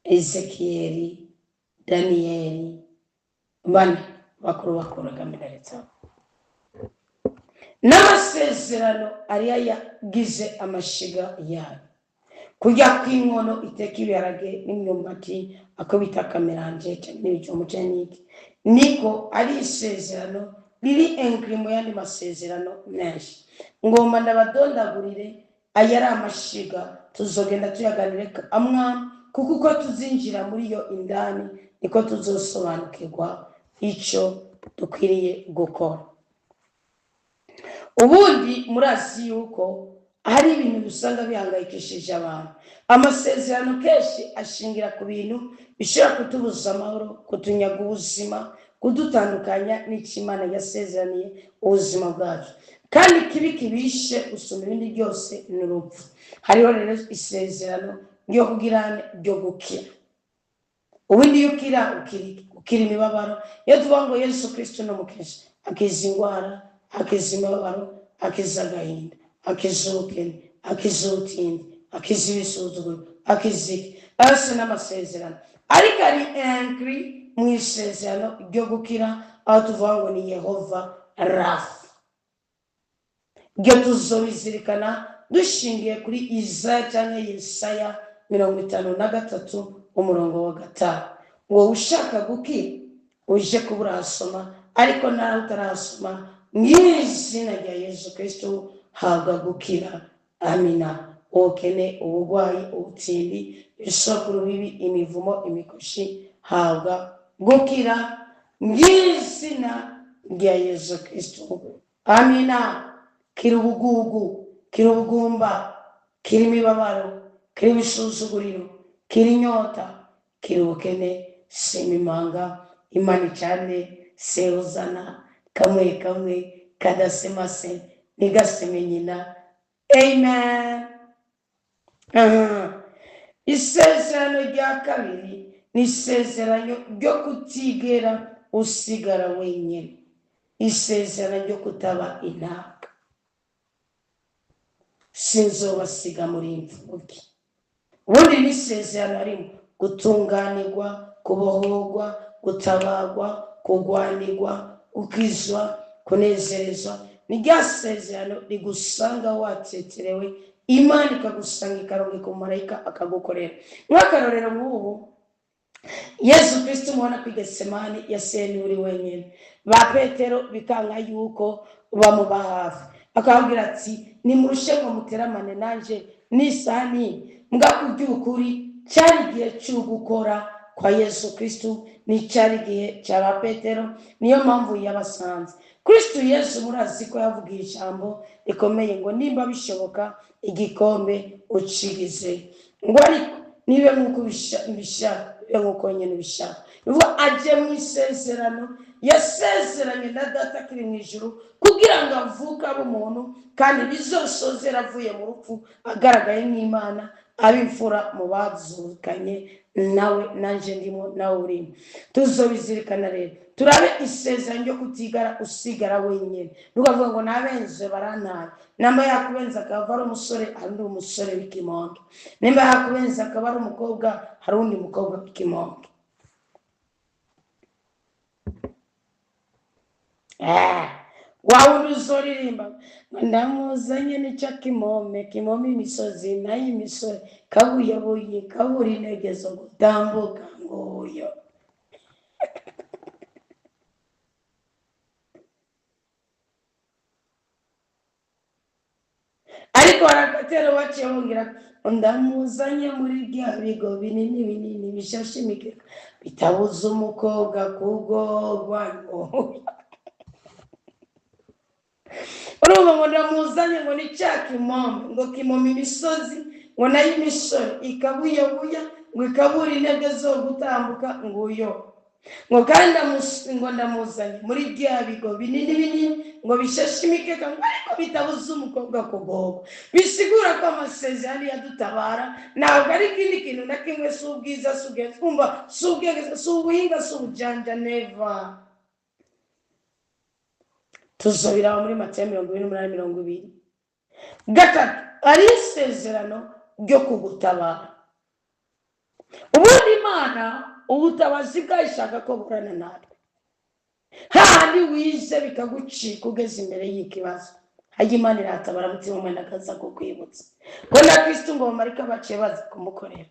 [SPEAKER 1] Ezekiyeli, Daniyeli, bane bakuru bakuru kaminuza. N'amasezerano ariyo yagize amashiga yayo. Kujya kw'inkono iteka ibiharage n'imyumbati, ako bita kameranje cyangwa n'ibijumbu cyangwa n'iki, niko ari isezerano riri enkiri mu yandi masezerano menshi. Ngomba ndabadondagurire aya ari amashiga Tuzogenda tuyaganire amwe, kuko uko tuzinjira muri yo indani niko tuzosobanukirwa icyo dukwiriye gukora. Ubundi murazi yuko hari ibintu usanga bihangayikishije abantu. Amasezerano kenshi ashingira ku bintu bishobora kutubuza amahoro, kutunyaga ubuzima, kudutandukanya n'icyo Imana yasezeraniye ubuzima bwacu. Kandi kibi kibishe gusumba ibindi byose ni urupfu. Hariho rero isezerano ryo kugira, ryo gukira. Ubundi iyo ukira, ukira imibabaro. Iyo tuvuga ngo Yesu Kristo ni umukiza, akiza indwara, akiza imibabaro, akiza agahinda, akiza ubukene, akiza ubutindi, akiza ibisuzuguro, akiza iki, ayose n'amasezerano. Ariko ari enkiri mu isezerano ryo gukira, aho tuvuga ngo ni Yehova Rafa. Ibyo tuzobizirikana dushingiye kuri Izaya cyangwa Yesaya 53 umurongo wa 5. Wowe ushaka gukira uje kuba urahasoma, ariko nawe utarahasoma, mu izina rya Yesu Kristo habwa gukira. Amina. Ubukene, uburwayi, ubutindi, ibisokuru bibi, imivumo, imikoshi, habwa gukira mu izina rya Yesu Kristo. Amina. Kira ubugugu, kira ubugumba, kira imibabaro, kira ibisuzuguriro, kira inyota, kira ubukene, sima imanga, imana icane, seruzana, kamwe kamwe, kadasemase, ntigaseme nyina. Amen. Isezerano rya kabiri ni isezerano ryo kutigera usigara wenyine, isezerano ryo kutaba intabwa. Sinzobasiga muri imfubyi. Ubundi ni isezerano harimo gutunganirwa, kubohorwa, gutabagwa, kurwanirwa, gukizwa, kunezerezwa. Ni rya sezerano rigusanga wateterewe, Imana ikagusanga ikarungika umumarayika akagukorera. Nk'akarorero nk'ubu Yesu Kristo umubona ku Getsemani yaseni uri wenyine, ba Petero bikanga yuko bamuba hafi, akababwira ati nimurushe ngo muteramane nanje n'isaha. Mbwa kuby'ukuri cyari igihe cyo gukora kwa Yesu Kristo, ni cyari igihe cya ba Petero, niyo mpamvu yabasanze. Kristo Yesu murazi ko yavugiye ijambo rikomeye ngo nimba bishoboka igikombe ucigize, ngo ariko nibe nk'uko ubishaka, bibe nk'uko nyine ubishaka. Bivuga aje mu isezerano yasezeranye na Data akiri mu ijuru, kugira ngo avuke abe umuntu, kandi bizosozera avuye mu rupfu agaragaye nk'Imana, abe imfura mu bazukanye nawe, nanje ndimo nawe urimo. Tuzobizirikana rero, turabe isezerano ryo kutigara usigara wenyine. Ntukavuga ngo nabenze barantaye. Namba yakubenza akaba ari umusore, hari undi musore w'ikimonge. Nimba yakubenza akaba ari umukobwa, hari undi mukobwa w'ikimonge. Wa wundi uzoririmba ngo ndamuzanye nicyo kimome, kimome imisozi nayo imisore, kabuyabuye kabura intege zo gutambuka nguyo. Ariko hari agatero baciye bongera ndamuzanye muri bya bigo binini binini bishashe imikeka bitabuza umukobwa kugorwa. Urumva ngo ndamuzanye ngo ni cya kimome, ngo kimome imisozi, ngo nayo imisore ikabuyabuya, ngo ikabura intege zo gutambuka nguyo. Ngo kandi ngo ndamuzanye muri bya bigo binini binini ngo bishashe imikeka, ngo ariko bitabuza umukobwa kugorwa. Bisigura ko amasezerano yadutabara ntabwo ari ikindi kintu na kimwe, si ubwiza, si ubwenge, twumva si ubwenge, si ubuhinga, si ubujanja, neva. Tuzobiraba muri Matayo 28:20. Gatatu, ari isezerano ryo kugutabara. Ubundi Imana ubutabazi bwayo ishaka ko burana natwe, hahandi wize bikagucika ugeze imbere y'ikibazo, hajya Imana iratabara mutima umwe akaza kukwibutsa ko na Kristo ngo bamarika baciye baza kumukorera.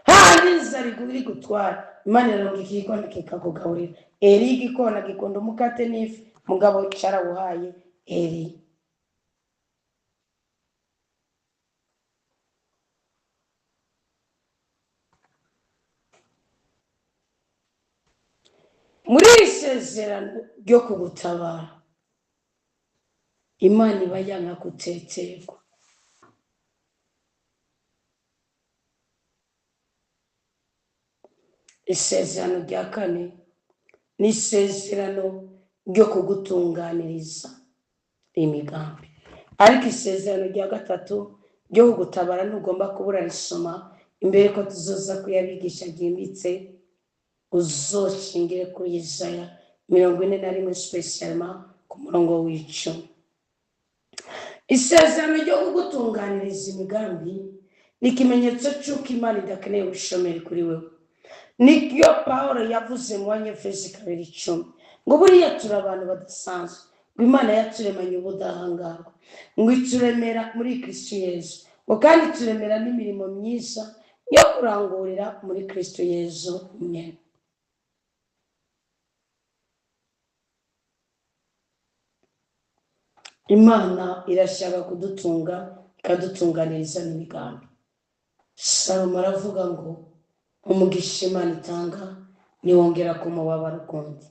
[SPEAKER 1] Hahandi inzara iri gutwara, Imana iraronka igikona kikakugaburira. Eri igikona gikunda umukate n'ifi, mugabo carawuhaye Eri. Muri iri sezerano ryo kugutabara, Imana iba yanka guteterwa. Isezerano rya kane ni isezerano ryo kugutunganiriza imigambi. Ariko isezerano rya gatatu ryo kugutabara ntugomba kubura risoma imbere ko tuzoza kuyabigisha ryimbitse. Uzoshingire kuri Yesaya 41, spécialement ku murongo w'10. Isezerano ryo kugutunganiriza imigambi ni ikimenyetso cy'uko Imana idakeneye ubushomeri kuri wewe. Niryo Pawulo yavuze mu Banyefesi 2:10 ngo buriya turi abantu badasanzwe, ngo Imana yaturemanye ubudahangarwa, ngo ituremera muri Kristo Yezu, ngo kandi ituremera n'imirimo myiza yo kurangurira muri Kristo Yezu nyene. Imana irashaka kudutunga, ikadutunganiriza n'imigambi. Salomo aravuga ngo umugisha Imana itanga ntiwongera kumubabara ukundi.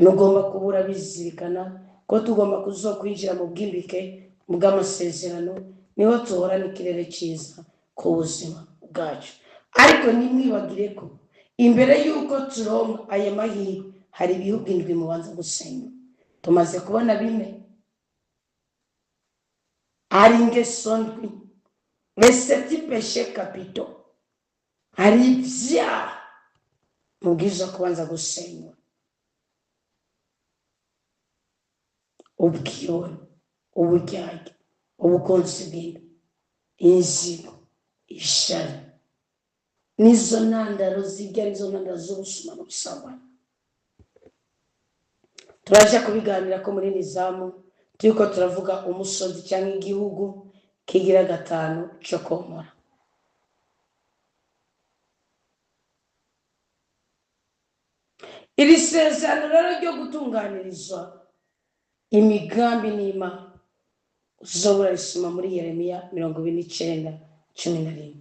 [SPEAKER 1] Ntugomba kubura bizirikana ko tugomba kuzokwinjira mu bwimbike bw'amasezerano, niho tuhorana ikirere cyiza ku buzima bwacu. Ariko ntimwibagire ko imbere y'uko turonka aya mahirwe hari ibihugu 7 mubanza gusenya. Tumaze kubona 4. Hari ingeso ndwi, les 7 péchés capitaux, hari ibyaha mubwiza kubanza gusenywa: ubwibone, uburyarya, ubukunzi bw'inda, inzigo, ishari, nizo ntandaro zijya, nizo ntandaro z'ubusuma n'ubusambanyi. Turaje kubiganira ko muri nizamu turiko turavuga umusozi cyangwa igihugu kigira 5 cyo komora. Iri sezerano rero ryo gutunganirizwa imigambi n'Imana uzobura risoma muri Yeremiya 29:11.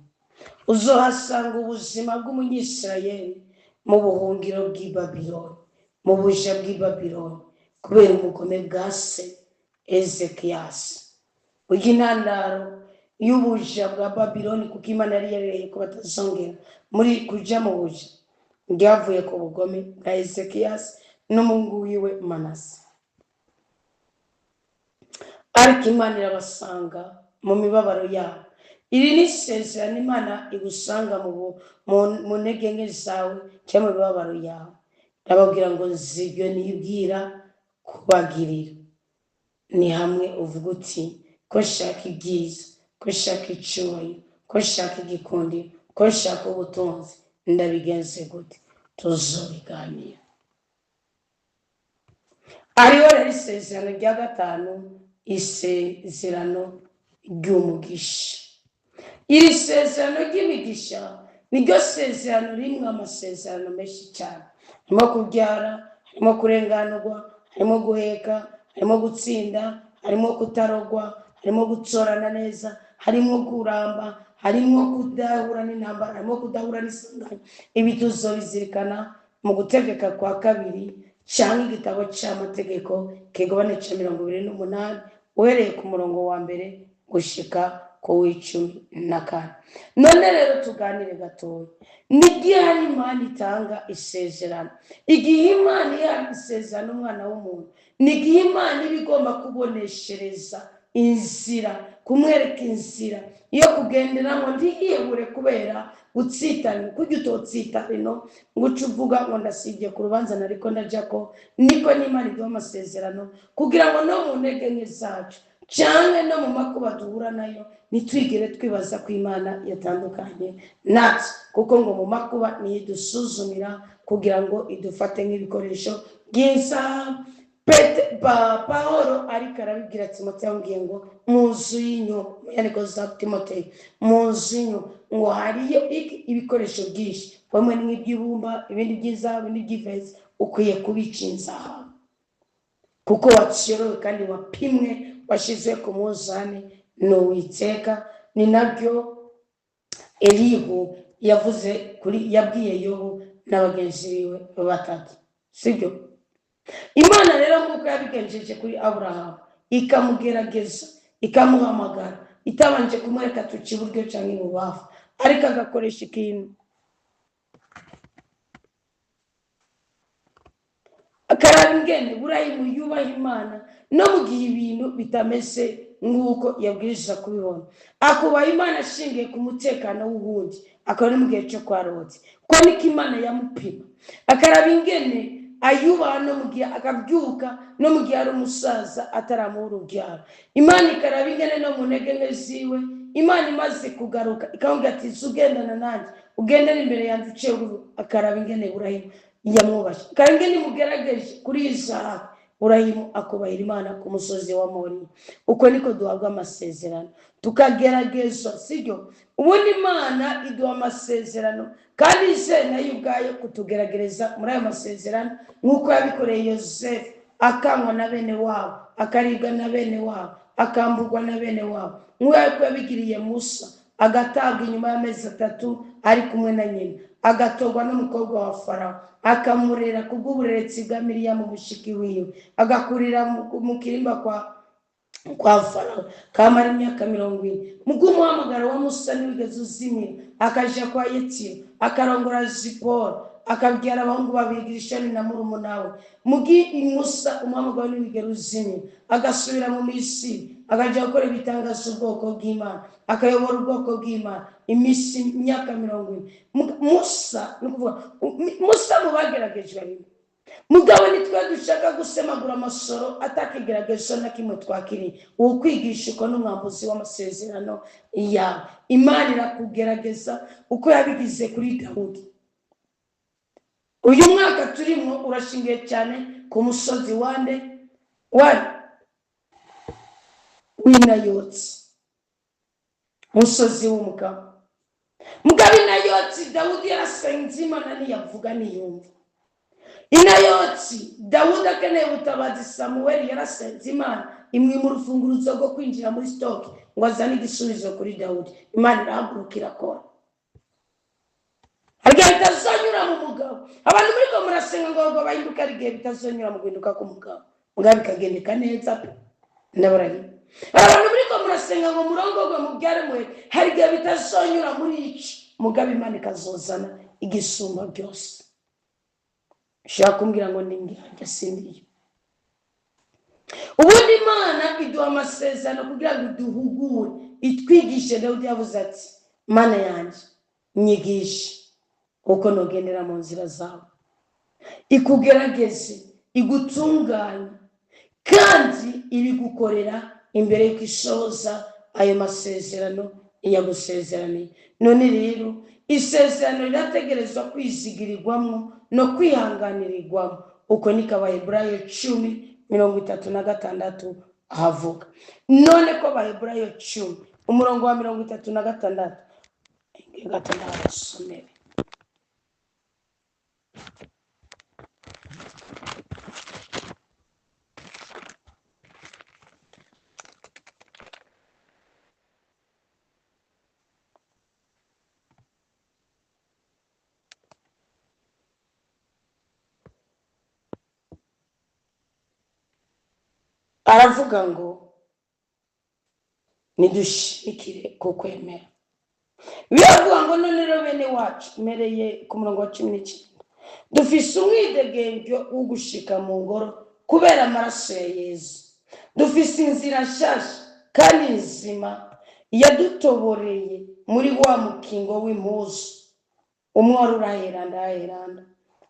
[SPEAKER 1] Uzohasanga ubuzima bw'umunyisirayeli mu buhungiro bw'i Babiloni, mu buja bw'i Babiloni, kubera ubugome bwa se Ezekiyasi. Burya intandaro y'ubuja bwa Babiloni, kuko Imana yari yarereye ko batazongera muri kuja mu buja, bwavuye ku bugome bwa Ezekiyasi n'umuhungu wiwe Manase. Ariko Imana irabasanga mu mibabaro yabo. Iri ni isezerano Imana igusanga mu ntege nke zawe cyangwa mu mibabaro yawe. Ndababwira ngo nzi ibyo nibwira kubagirira. Ni hamwe uvuga uti ko nshaka ibyiza, ko nshaka icyubahiro, ko nshaka igikundiro, ko nshaka ubutunzi, ndabigenze gute? Tuzobiganira. Hariho rero isezerano rya 5, isezerano ry'umugisha. Iri sezerano ry'imigisha niryo sezerano rimwe amasezerano menshi cyane. Harimo kubyara, harimo kurenganurwa, harimo guheka, harimo gutsinda, harimo kutarogwa, harimo gutsorana neza, harimo kuramba, harimo kudahura n'intambara, harimo kudahura n'isanganya. Ibi tuzobizirikana mu gutegeka kwa 2 cyangwa igitabo cy'amategeko kigabane cya 28 uhereye ku murongo wa 1 gushika ku w'14. None rero tuganire gatoya. N'igihe hari Imana itanga isezerano, igihe Imana iha isezerano umwana w'umuntu, n'igihe Imana iba igomba kuboneshereza inzira, kumwereka inzira yo kugenderamo, ntiyibure kubera gutsitana. Kujya utotsitana ino ngo uce uvuga ngo ndasibye ku rubanza nariko ndaja ko, niko n'Imana iduha amasezerano kugira ngo no mu ntege nke zacu cyane no mu makuba duhura nayo ntitwigere twibaza ko Imana yatandukanye natwe, kuko ngo mu makuba niyo idusuzumira kugira ngo idufate nk'ibikoresho by'izahabu. Pawulo ariko arabibwira Timoteyo, amubwiye ngo mu nzu y'inyo, mu nyandiko za Timoteyo, mu nzu y'inyo ngo hariyo ibikoresho byinshi, bamwe ni iby'ibumba, ibindi by'izahabu, ibindi by'ifeza, ukwiye kubica inzahabu kuko watsiyorowe kandi wapimwe, washyizwe ku munzani n'Uwiteka. Ni nabyo Elihu yavuze kuri, yabwiye Yobu na bagenzi biwe 3. Sibyo? Imana rero nk'uko yabigenjeje kuri Aburahamu, ikamugerageza, ikamuhamagara itabanje kumwereka tuca iburyo cyangwa ibubafu, ariko agakoresha ikintu akaraba ingene Burayimu yubaha Imana no mu gihe ibintu bitameze nk'uko yabwiriza kubibona, akubaha Imana ashingiye ku mutekano w'uwundi, akaba ari mu gihe cyo kwa Loti, ko niko Imana yamupima, akaraba ingene ayubaha no mu gihe akabyuka, no mu gihe ari umusaza ataramuha urubyaro. Imana ikaraba ingene no mu ntege nke ziwe. Imana imaze kugaruka ikamubwira ati ugendana nanjye, ugendane imbere yanjye uciye bugufi. Akaraba ingene Burayimu yamwubashye, akaraba ingene imugerageje kuri Isahaki. Burayimu akubahira Imana ku musozi wa Moriya. Uko niko duhabwa amasezerano, tukageragezwa, sibyo? Ubundi Imana iduha amasezerano kandi ije nayo ubwayo kutugerageza muri ayo masezerano, nk'uko yabikoreye Yosefu, akangwa na bene wabo, akaribwa na bene wabo, akamburwa na bene wabo, nk'uko yabigiriye Musa, agatabwa inyuma y'amezi 3 ari kumwe na nyina, agatorwa n'umukobwa wa Farawo, akamurera kubw'ubureretsi bwa Miriyamu mushiki wiwe, agakurira mu kirimba kwa Farawo, kamara imyaka 40. Mu bw'umuhamagaro wa Musa ntiwigeze uzimira, akaja kwa Yetiro, akarongora Zipora, akabyara abahungu babiri, Gerishoni na murumuna we. Mugi Musa umuhamagaro ntiwigera uzimira, agasubira mu Misiri, akaja gukora ibitangaza ubwoko bw'Imana, akayobora ubwoko bw'Imana iminsi imyaka 40. Musa ni ukuvuga Musa mu bageragejwe rimwe. Mugabo nitwe dushaka gusemagura amasoro atakigeragezo na kimwe twakiriye. Ukwigisha uko n'umwambuzi w'amasezerano yawe. Imana irakugerageza uko yabigize kuri Dawudi. Uyu mwaka turimo urashingiye cyane ku musozi wande wari w'Inayotsi, musozi w'umugabo. Mugabo Inayotsi Dawudi yarasenze Imana ntiyavuga ntiyumva. Inayotsi Dawudi akeneye ubutabazi, Samuweli yarasenze Imana imwima urufunguzo rwo kwinjira muri stoke ngo azane igisubizo kuri Dawudi. Imana irahaguruka irakora. Hari igihe bitazonyura mu mugabo. Abantu muri ko murasenga ngo bahinduke, hari igihe bitazonyura mu guhinduka k'umugabo, mugabo bikagendeka neza pe. Ndabarahiye. Abantu muri ko murasenga ngo murongorwe mubyare mwe, hari igihe bitazonyura muri iki, mugabo Imana ikazozana igisumba byose. Ushaka kumbwira ngo ni ngira sindiyo. Ubundi Imana iduha amasezerano kugira ngo iduhugure, itwigishe. Dawudi yavuze ati Mana yanjye nyigishe uko nugendera mu nzira zawe, ikugerageze, igutunganye, kandi ibigukorera imbere y'uko isohoza ayo masezerano yagusezeraniye. None rero isezerano rirategerezwa kwizigirirwamo no kwihanganirirwamo. Uko niko Abaheburayo 10:36 ahavuga. None ko Abaheburayo 10 umurongo wa 36 gatandatu. Aravuga ngo nidushikire ku kwemera. Biravuga ngo none rero bene wacu, mereye ku murongo wa 19, dufise umwidegembyo wo gushika mu ngoro kubera amaraso ya Yesu. Dufise inzira nshasha kandi nzima yadutoboreye muri wa mukingo w'impuzu. Umwe wari uraheranda aheranda,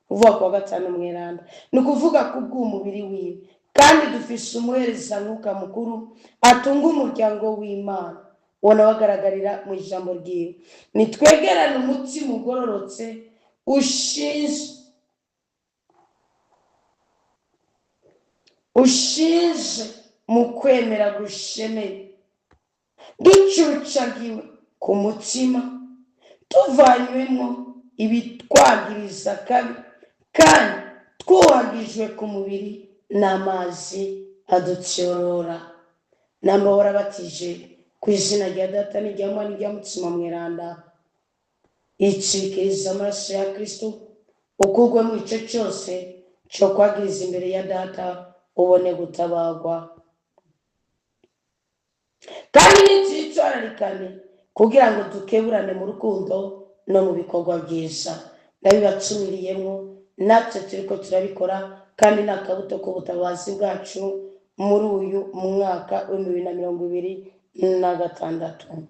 [SPEAKER 1] uvuga kuwa gatanu mweranda, ni ukuvuga kubw'umubiri wiwe. Kandi dufise umuhereza mwuka mukuru atunga umuryango w'Imana, uwo nawe agaragarira mu ijambo ryiwe. Nitwegerane umutima ugororotse ushinze mu kwemera gushemeye, ducucagiwe ku mutima, tuvanywemo ibitwagiriza kabi, kandi twuhagijwe ku mubiri n'amazi adutyorora. Namba warabatije ku izina rya Data n'irya Mwana n'irya Mutima mweranda, icikiriza amaraso ya Kristo, ukugwe mu ico cyose Cyo kwagiriza imbere ya Data, ubone gutabagwa. Kandi nitwitwararikane kugira ngo dukeburane mu rukundo no mu bikorwa byiza. Ndabibacumiriyemo, natwe turiko turabikora, kandi ni akabuto k'ubutabazi bwacu muri uyu mwaka wa 2026.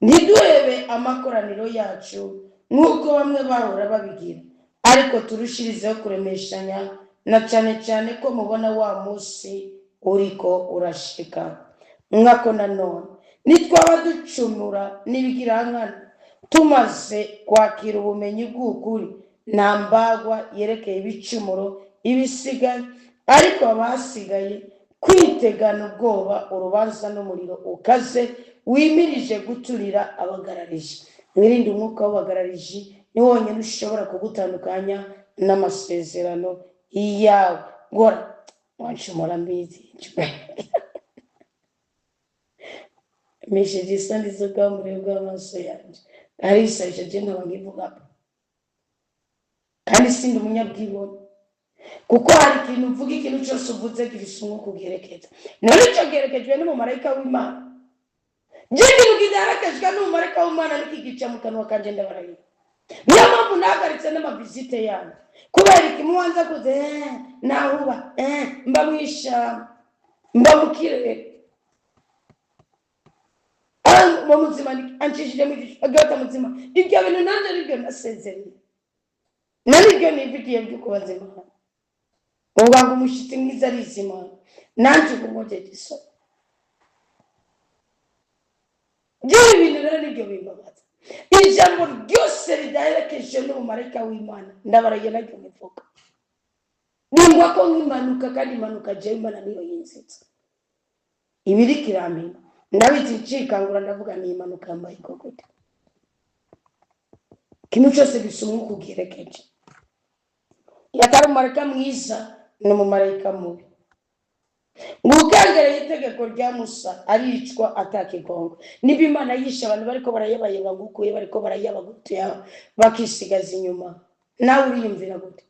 [SPEAKER 1] Ntiduhebe amakoraniro yacu nk'uko bamwe bahora babigira, ariko turushirizeho kuremeshanya, na cyane cyane ko mubona wa munsi uriko urashika. Nkako nanone nitwaba ducumura n'ibigirankana, tumaze kwakira ubumenyi bw'ukuri, nta mbagwa yerekeye ibicumuro ibisigaye, ariko abasigaye kwitegana ubwoba urubanza n'umuriro ukaze wimirije guturira abagararije. Mwirinde umwuka w'abagarariji, ni wonyine ushobora kugutandukanya n'amasezerano yawe. Ngora wanshumura mbizi, mesheje isoni z'ubwambure bw'amaso yanjye, arisabye je nkaba nkivuga, kandi sindi umunyabwibone, kuko hari ikintu uvuga, ikintu cyose uvuze gifise umwuka ugerekeza. None icyo gerekejwe n'umumarayika w'Imana? Je ikintu kidaherekejwe n'umumarayika w'Imana nikigica mu kanwa kanje, ndabarahira. Niyo mpamvu nahagaritse n'amavizite yanjye. Kubera iki? Mubanza kuze nahuba mba mw'ishamba, mba mu kirere, mu muzima ancishije mu gicu agata muzima. Ibyo bintu nanjye nibyo nasezereye, nanibyo nivugiye byo kubaza Imana. Uvuga ngo umushyitsi mwiza arizi Imana, nanjye ubu nkojeje isoni. By'ibi bintu rero nibyo bimbabaza. Ijambo ryose ridaherekeje n'umumarayika w'Imana, ndabaraye naryo nivuga ningwa ko nk'impanuka, kandi impanuka jewe Imana niyo yinzitse ibiriko irampima. Ndabizi, ncikangura ndavuga ni impanuka yambaye gute. Ikintu cyose gifise umwuka ugiherekeje. Iyo atari umumarayika mwiza, ni umumarayika mubi. Ngo ukengereye itegeko rya Musa aricwa atakigongo. Niba Imana yishe abantu bariko barayabayeba, ngukuye bariko barayabagutuya bakisigaza inyuma, nawe uriyumvira gute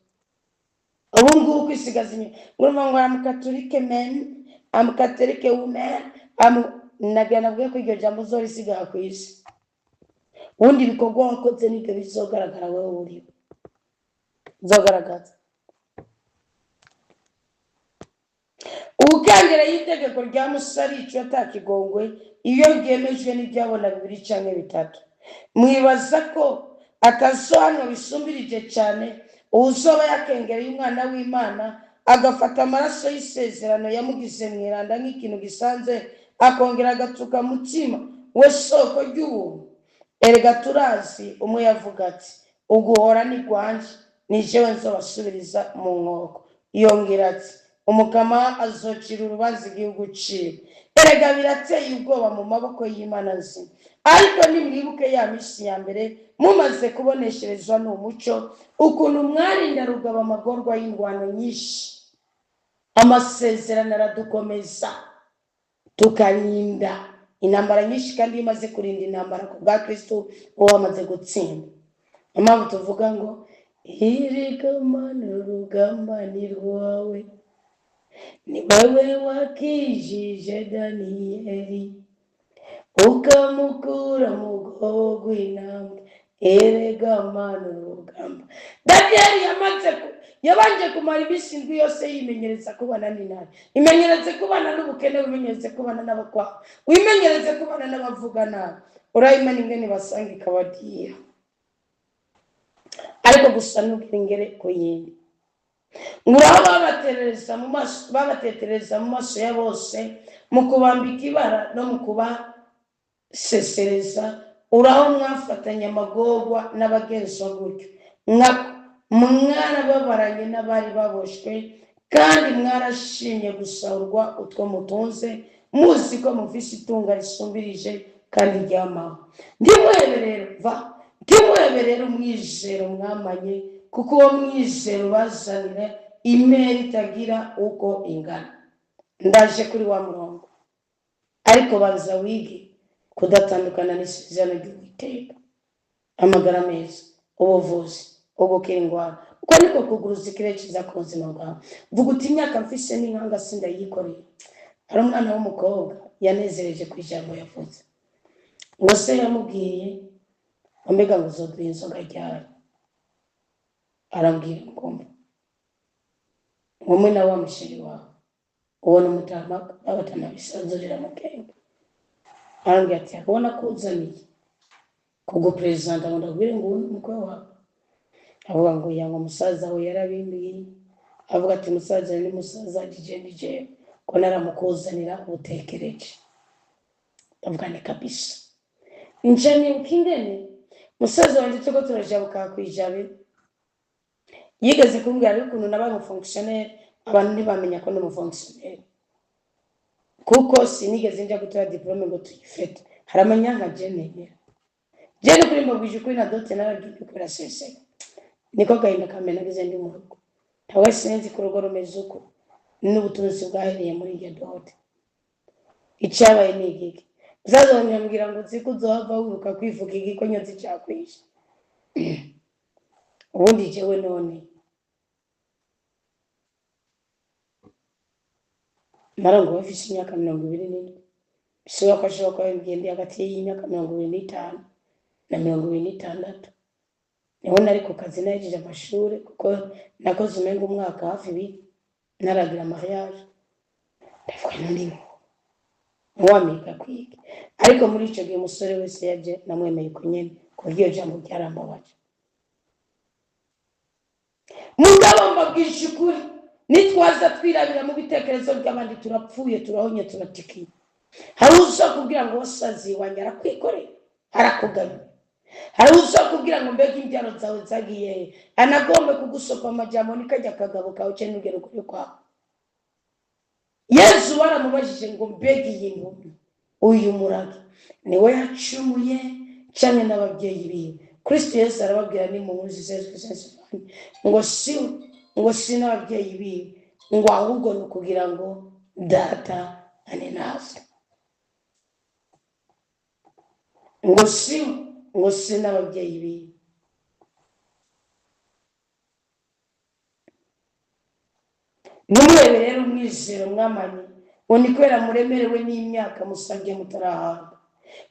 [SPEAKER 1] ubu ngubu kwisigaza inyuma? Urumva ngo am Catholic man, am Catholic woman, am nagira navuge ko iryo jambo uzorisigaha ku isi. Ubundi ibikorwa wakoze nibyo bizogaragara, wowe uriwe uzogaragaza. Ubukengereye itegeko rya Musa aricwa atakigongwe iyo ryemejwe n'ibyabona bibiri canke bitatu. Mwibaza ko atazohanwa bisumbirije cyane uwuzoba yakengereye Umwana w'Imana, agafata amaraso y'isezerano yamugize mweranda nk'ikintu gisanzwe, akongera agatuka Mutima we soko ry'ubuntu? Erega turazi umwe yavuga ati: "Uguhora ni rwanje, ni jewe nzobasubiriza mu nkoko." Yongera ati: "Umukama azocira urubanza igihugu ciwe." Erega birateye ubwoba mu maboko y'Imana nzima. Ariko nimwibuke ya minsi ya mbere mumaze kubonesherezwa n'umuco, ukuntu mwarinda rugaba amagorwa y'indwano nyinshi. Amasezerano aradukomeza, tukarinda intambara nyinshi, kandi iyo umaze kurinda intambara ku bwa Kristo, uba wamaze gutsinda. Niyo mpamvu tuvuga ngo irigamana urugamba ni rwawe, ni wewe wakijije Daniyeli, ukamukura mu bwobo bw'intambwe. Erega mana, urugamba Daniyeli yabanje kumara iminsi 7 yose yimenyereza kubana n'intare. Imenyereze kubana n'ubukene, wimenyereze kubana n'abakwaha, wimenyereze kubana n'abavuga nabi, urayimana ingene basanga ikabadiha, ariko gusa ntugire ingere ku yindi. Nguraho babaterereza mu maso, babatetereza mu maso ya bose, mu kubambika ibara no mu kubasesereza. Uraho mwafatanya amagorwa n'abagenzwa gutyo, mwarababaranye n'abari baboshwe, kandi mwarashimye gusahurwa utwo mutunze, muzi ko mufise itunga risumbirije kandi ryamaho. Ntimuhebe rero, va, ntimuhebe rero umwizero mwamanye, kuko uwo mwizero bazanira impera itagira uko ingana. Ndaje kuri wa murongo, ariko banza wige kudatandukana n'isezerano ry'Uwiteka. Amagara meza, ubuvuzi, ugukira indwara, Uko niko kuguruza ikirere cyiza ku buzima bwawe. Vuga uti imyaka mfise n'inkanga sindayikoreye. Hari umwana w'umukobwa yanezereje ku ijambo yavuze, ngo se yamubwiye ngo mbega ngo uzoduha inzoga ryari? Arambwira ngo ngumwe na wa musheri wawe ubona umutama babatama bisanzurira mu kenge. Arambwira ati akabona kuzaniye kuguperezida ngo ndabwire ngo ubu ni umukwe wawe. Avuga ngo yanga umusaza we yarabimbwiye. Avuga ati musaza ni musaza jije nije ko naramukuzanira ubutekereje. Ndavuga ni kabisa nje nibuka ingene musaza wanje turiko turajabuka kwijabe, yigeze kumbwira ariko ukuntu nabaye umufonctionnaire, abantu ntibamenya ko ndi umufonctionnaire kuko sinigeze nja gutora diplome ngo tuyifete. Hari amanyanga je nemera je ni kuri mbabwije ukuri na dote narabwiye kubera seseka niko gahinda kamena nagize ndi mu rugo. Ntabwo sinzi ko urugo rumeze uko n'ubutunzi bwahereye muri iryo dote. Icyabaye ni igiki? Musaza wanjye ambwira ngo uzi ko uzohava wibuka kwivuga igikonyozi cyakwishe. Ubundi jewe none narongowe mfise imyaka 27, bishoboka ko ashobora kuba yambwiye ndi hagati y'imyaka 25 na 26. Niho nari ku kazi nahejeje amashuri, kuko nakoze umenga umwaka hafi ibiri naragira mariage. Ndavuga none ntiwamiga kwiga. Ariko muri ico gihe umusore wese yaje namwemeye uko nyene, ku buryo iryo jambo ryarambabaje. Mugabo mbabwije ukuri, nitwaza twirabira mu bitekerezo by'abandi turapfuye, turahonye, turatikiye. Hari uzakubwira ngo wasazi wanjye arakwikoreye arakugabira. Hari uzakubwira ngo mbega imbyaro zawe zagiye he, anagombe kugusopa amajambo nikajya akagabo kawe cyangwa n'urugero kuri kwawe. Yesu baramubajije ngo mbega iyi nkumi uyu murage niwe yacumuye cyane n'ababyeyi biwe? Kristo Yesu arababwira ni mu nkuru ngo si ngo si n'ababyeyi biwe, ngo ahubwo ni ukugira ngo data ane nazo. Ngo si ngo si n'ababyeyi biwe. Nimurebe rero umwizero mwamanye ngo ni kubera muremerewe n'imyaka musabye mutarahabwa,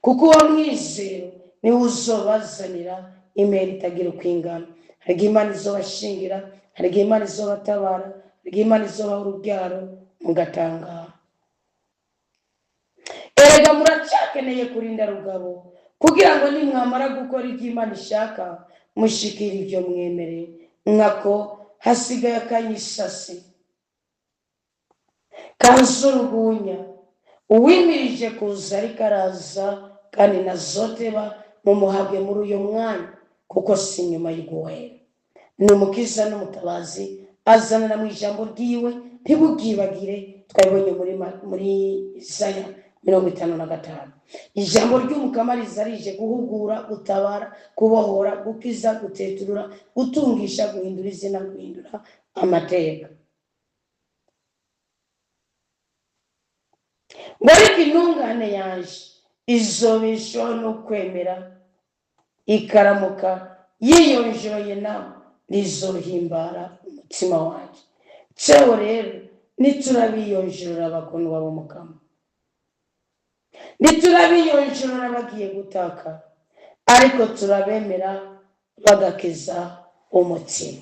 [SPEAKER 1] kuko uwo mwizero niwo uzobazanira imeri itagira uko ingana. Hari igihe Imana izobashingira, hari igihe Imana izobatabara, hari igihe Imana izobaha urubyaro mugatangara. Erega muracyakeneye kurinda rugabo kugira ngo nimwamara gukora ibyo Imana ishaka mushikire ibyo mwemere, nkako hasigaye akanyisasi kanzurugunya uwimirije kuza ariko araza, kandi nazoteba mumuhabwe muri uyu mwanya, kuko si nyuma y'uguhera. Ni umukiza n'umutabazi, azanana mu ijambo ryiwe, ntibugibagire. Twabibonye muri Isaya 55. Ijambo ry'Umukama riza rije guhugura, gutabara, kubohora, gukiza, guteturura, gutungisha, guhindura izina, guhindura amateka. Ngo ariko intungane yanje izobeshaho no kwemera, ikaramuka yiyonjoye nawe rizohimbara umutima wanje. Cewe rero niturabiyonjorora bakundwa b'Umukama, niturabiyonjorora bagiye gutaka, ariko turabemera bagakiza umutima.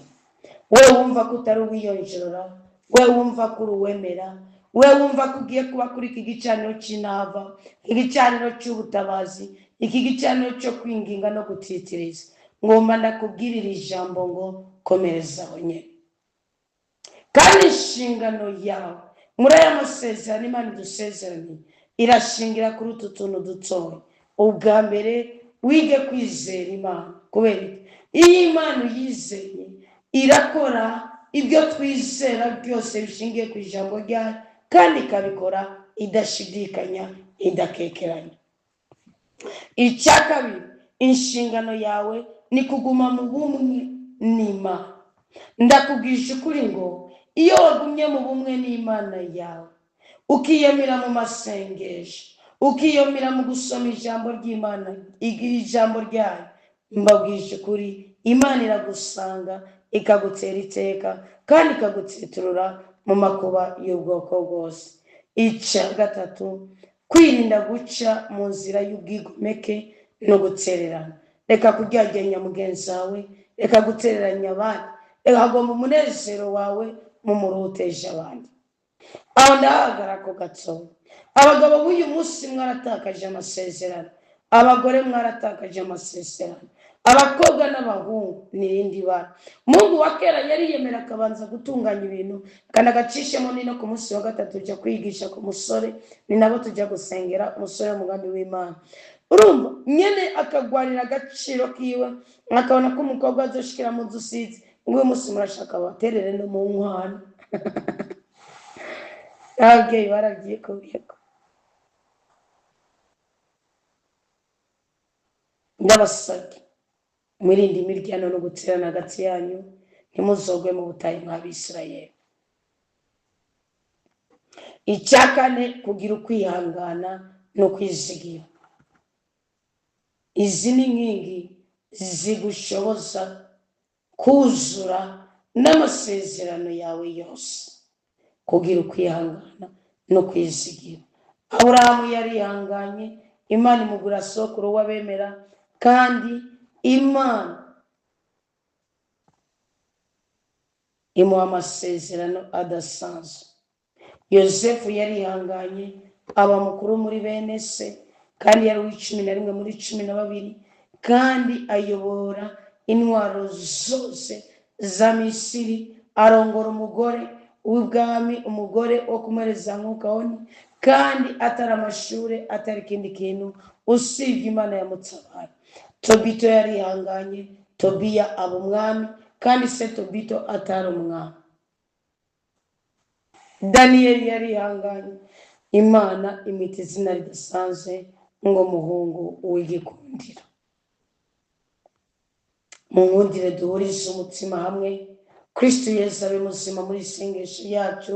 [SPEAKER 1] We wumva ko utari uwiyonjorora, we wumva ko uri uwemera, we wumva ko ugiye kuba kuri iki gicaniro cy'inava, igicaniro cy'ubutabazi, iki gicaniro cyo kwinginga no gutitiriza, ngomba ndakubwirira ijambo ngo komerezaho nyine. Kandi inshingano yawe muri aya masezerano Imana idusezeraniye irashingira kuri utu tuntu dutoya. Ubwa mbere wige kwizera Imana. Kubera iki? Iyo Imana uyizeye irakora ibyo twizera byose bishingiye ku ijambo ryayo, kandi ikabikora idashidikanya, idakekeranya. Icya kabiri, inshingano yawe ni kuguma mu bumwe n'Imana. Ndakubwije ukuri ngo iyo wagumye mu bumwe n'Imana yawe, ukiyemera mu masengesho, ukiyemera mu gusoma ijambo ry'Imana, ijambo ryayo, mbabwije ukuri Imana iragusanga ikagutera iteka kandi ikagutseturura mu makuba y'ubwoko bwose. Icya gatatu, kwirinda guca mu nzira y'ubwigomeke no gutererana. Reka kuryagenya mugenzi wawe, reka gutereranya abandi, reka hagomba umunezero wawe mu muruteje abandi. Aho ndahagara ku gatsobo. Abagabo b'uyu munsi mwaratakaje amasezerano, abagore mwaratakaje amasezerano, abakobwa n'abahungu n'irindi bara. Mungu wa kera yariyemera akabanza gutunganya ibintu kandi agacishemo ni no ku munsi wa gatatu tujya kwigisha ku musore, ni nabo tujya gusengera umusore w'umugambi w'Imana. Urumva nyene akagwanira agaciro kiwe, akabona ko umukobwa azoshikira mu nzu usize ngo uyu munsi murashaka baterere no mu nkwano. Ababyeyi barabyikubiyeko. Ndabasabye mwirinde imiryano no guterana hagati yanyu, ntimuzogwe mu butayu nk'Abisirayeli. Icya kane, kugira ukwihangana no kwizigira. Izi ni inkingi zigushoboza kuzura n'amasezerano yawe yose. Kugira ukwihangana no kwizigira. Aburahamu yarihanganye, Imana imugura sokuru w'abemera, kandi Imana imuha amasezerano adasanzwe. Yosefu yarihanganye, aba mukuru muri bene se, kandi yari uw'icumi na rimwe muri 12, kandi ayobora intwaro zose za Misiri, arongora umugore w'ubwami, umugore wo kumuhereza mwuka woni, kandi atari amashure, atari ikindi kintu usibye Imana yamutabaye. Tobito yarihanganye, Tobiya aba umwami, kandi se Tobito atari umwami. Daniyeli yarihanganye, Imana imita izina ridasanzwe ngo muhungu w'igikundiro. Munkundire duhurize umutima hamwe, Kristo Yesu abe muzima muri isengesho yacu.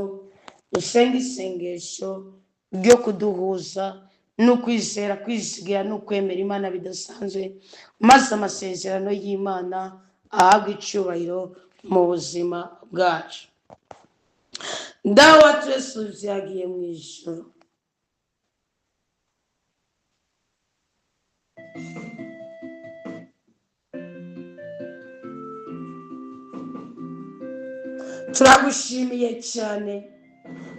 [SPEAKER 1] Dusenge isengesho ryo kuduhuza no kwizera, kwizigira no kwemera Imana bidasanzwe, maze amasezerano y'Imana ahabwe icyubahiro mu buzima bwacu. Dawa twese yagiye mu ijuru, turagushimiye cyane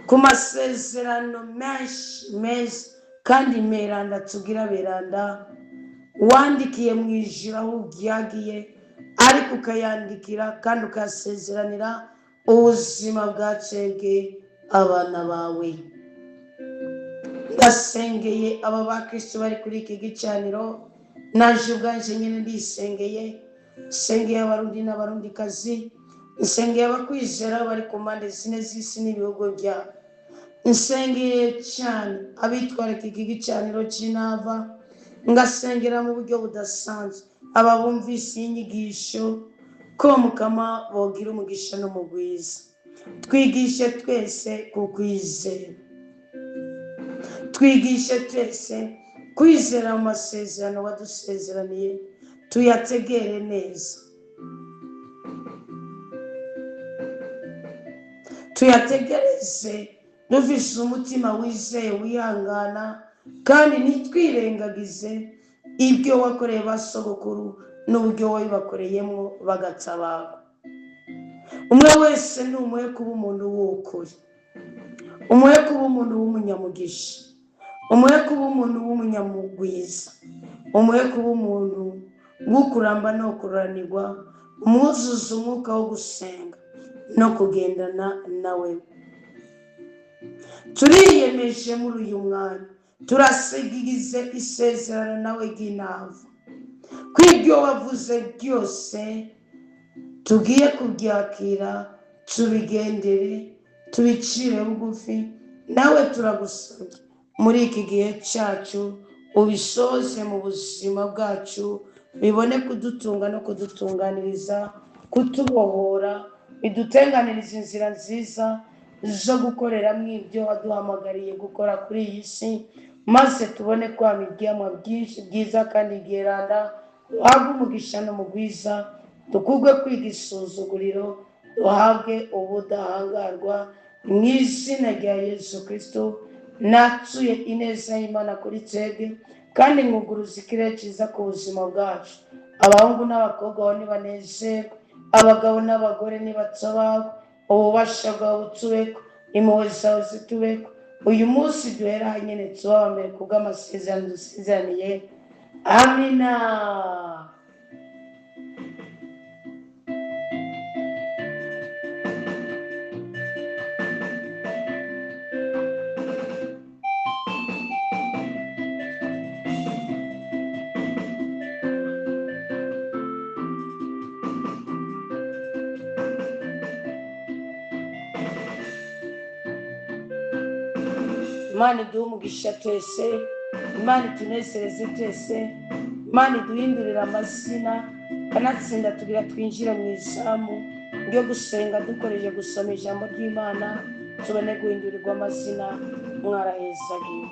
[SPEAKER 1] ku masezerano menshi meza kandi meranda tugira beranda wandikiye mu ijuru aho ubyagiye, ariko ukayandikira kandi ukayasezeranira ubuzima bwa twebwe abana bawe. Ndasengeye aba bakristo bari kuri iki gicaniro, naje ubwanje nyine ndisengeye, nsengeye abarundi n'abarundikazi, nsengeye abakwizera bari ku mpande zine z'isi n'ibihugu byabo, nsengeye cyane abitwararika iki gicaniro cy'inava, ngasengera mu buryo budasanzwe aba bumvise iyi nyigisho ko mukama bogira umugisha n'umugwiza. Twigishe twese kukwizera, twigishe twese kwizera mu masezerano wadusezeraniye, tuyategere neza, tuyategereze dufise umutima wizeye wihangana, kandi ntitwirengagize ibyo wakoreye ba sogokuru n'uburyo wabibakoreyemo bagatabarwa. Umwe wese ni umuhe kuba umuntu w'ukuri, umuhe kuba umuntu w'umunyamugisha, umuhe kuba umuntu w'umunyamugwiza, umuhe kuba umuntu w'ukuramba no kuranirwa, umwuzuza umwuka wo gusenga no kugendana nawe. Turiyemeje muri uyu mwanya, turasigize isezerano nawe ry'inava ko ibyo wavuze byose tugiye kubyakira, tubigendere, tubicire bugufi. Nawe turagusabye muri iki gihe cyacu ubisoze mu buzima bwacu, bibone kudutunga no kudutunganiriza, kutubohora, bidutenganiriza inzira nziza zo gukoreramo ibyo waduhamagariye gukora kuri iyi si, maze tubone kwama ibyamwa byinshi byiza kandi byeranda, uhabwe umugisha n'umugwiza Dukugwe kwiga isuzuguriro, duhabwe ubudahangarwa mu izina rya Yesu Kristo. Natsuye ineza y'Imana kuri twebwe, kandi nkuguruza ikirere cyiza ku buzima bwacu. Abahungu n'abakobwa aho nibanezerwe, abagabo n'abagore nibatabagwe, ububasha bwawe butubeko, impuhwe zawe zitubeko. Uyu munsi duhera hanyine tuba aba mbere kubw'amasezerano dusezeraniye. Amina. Imana iduhe umugisha twese, Imana itunezereze twese, Imana iduhindurire amazina, kanatsinda tugira twinjire mu izamu ryo gusenga dukoresheje gusoma ijambo ry'Imana, tubone guhindurirwa amazina. Mwarahezagiwe.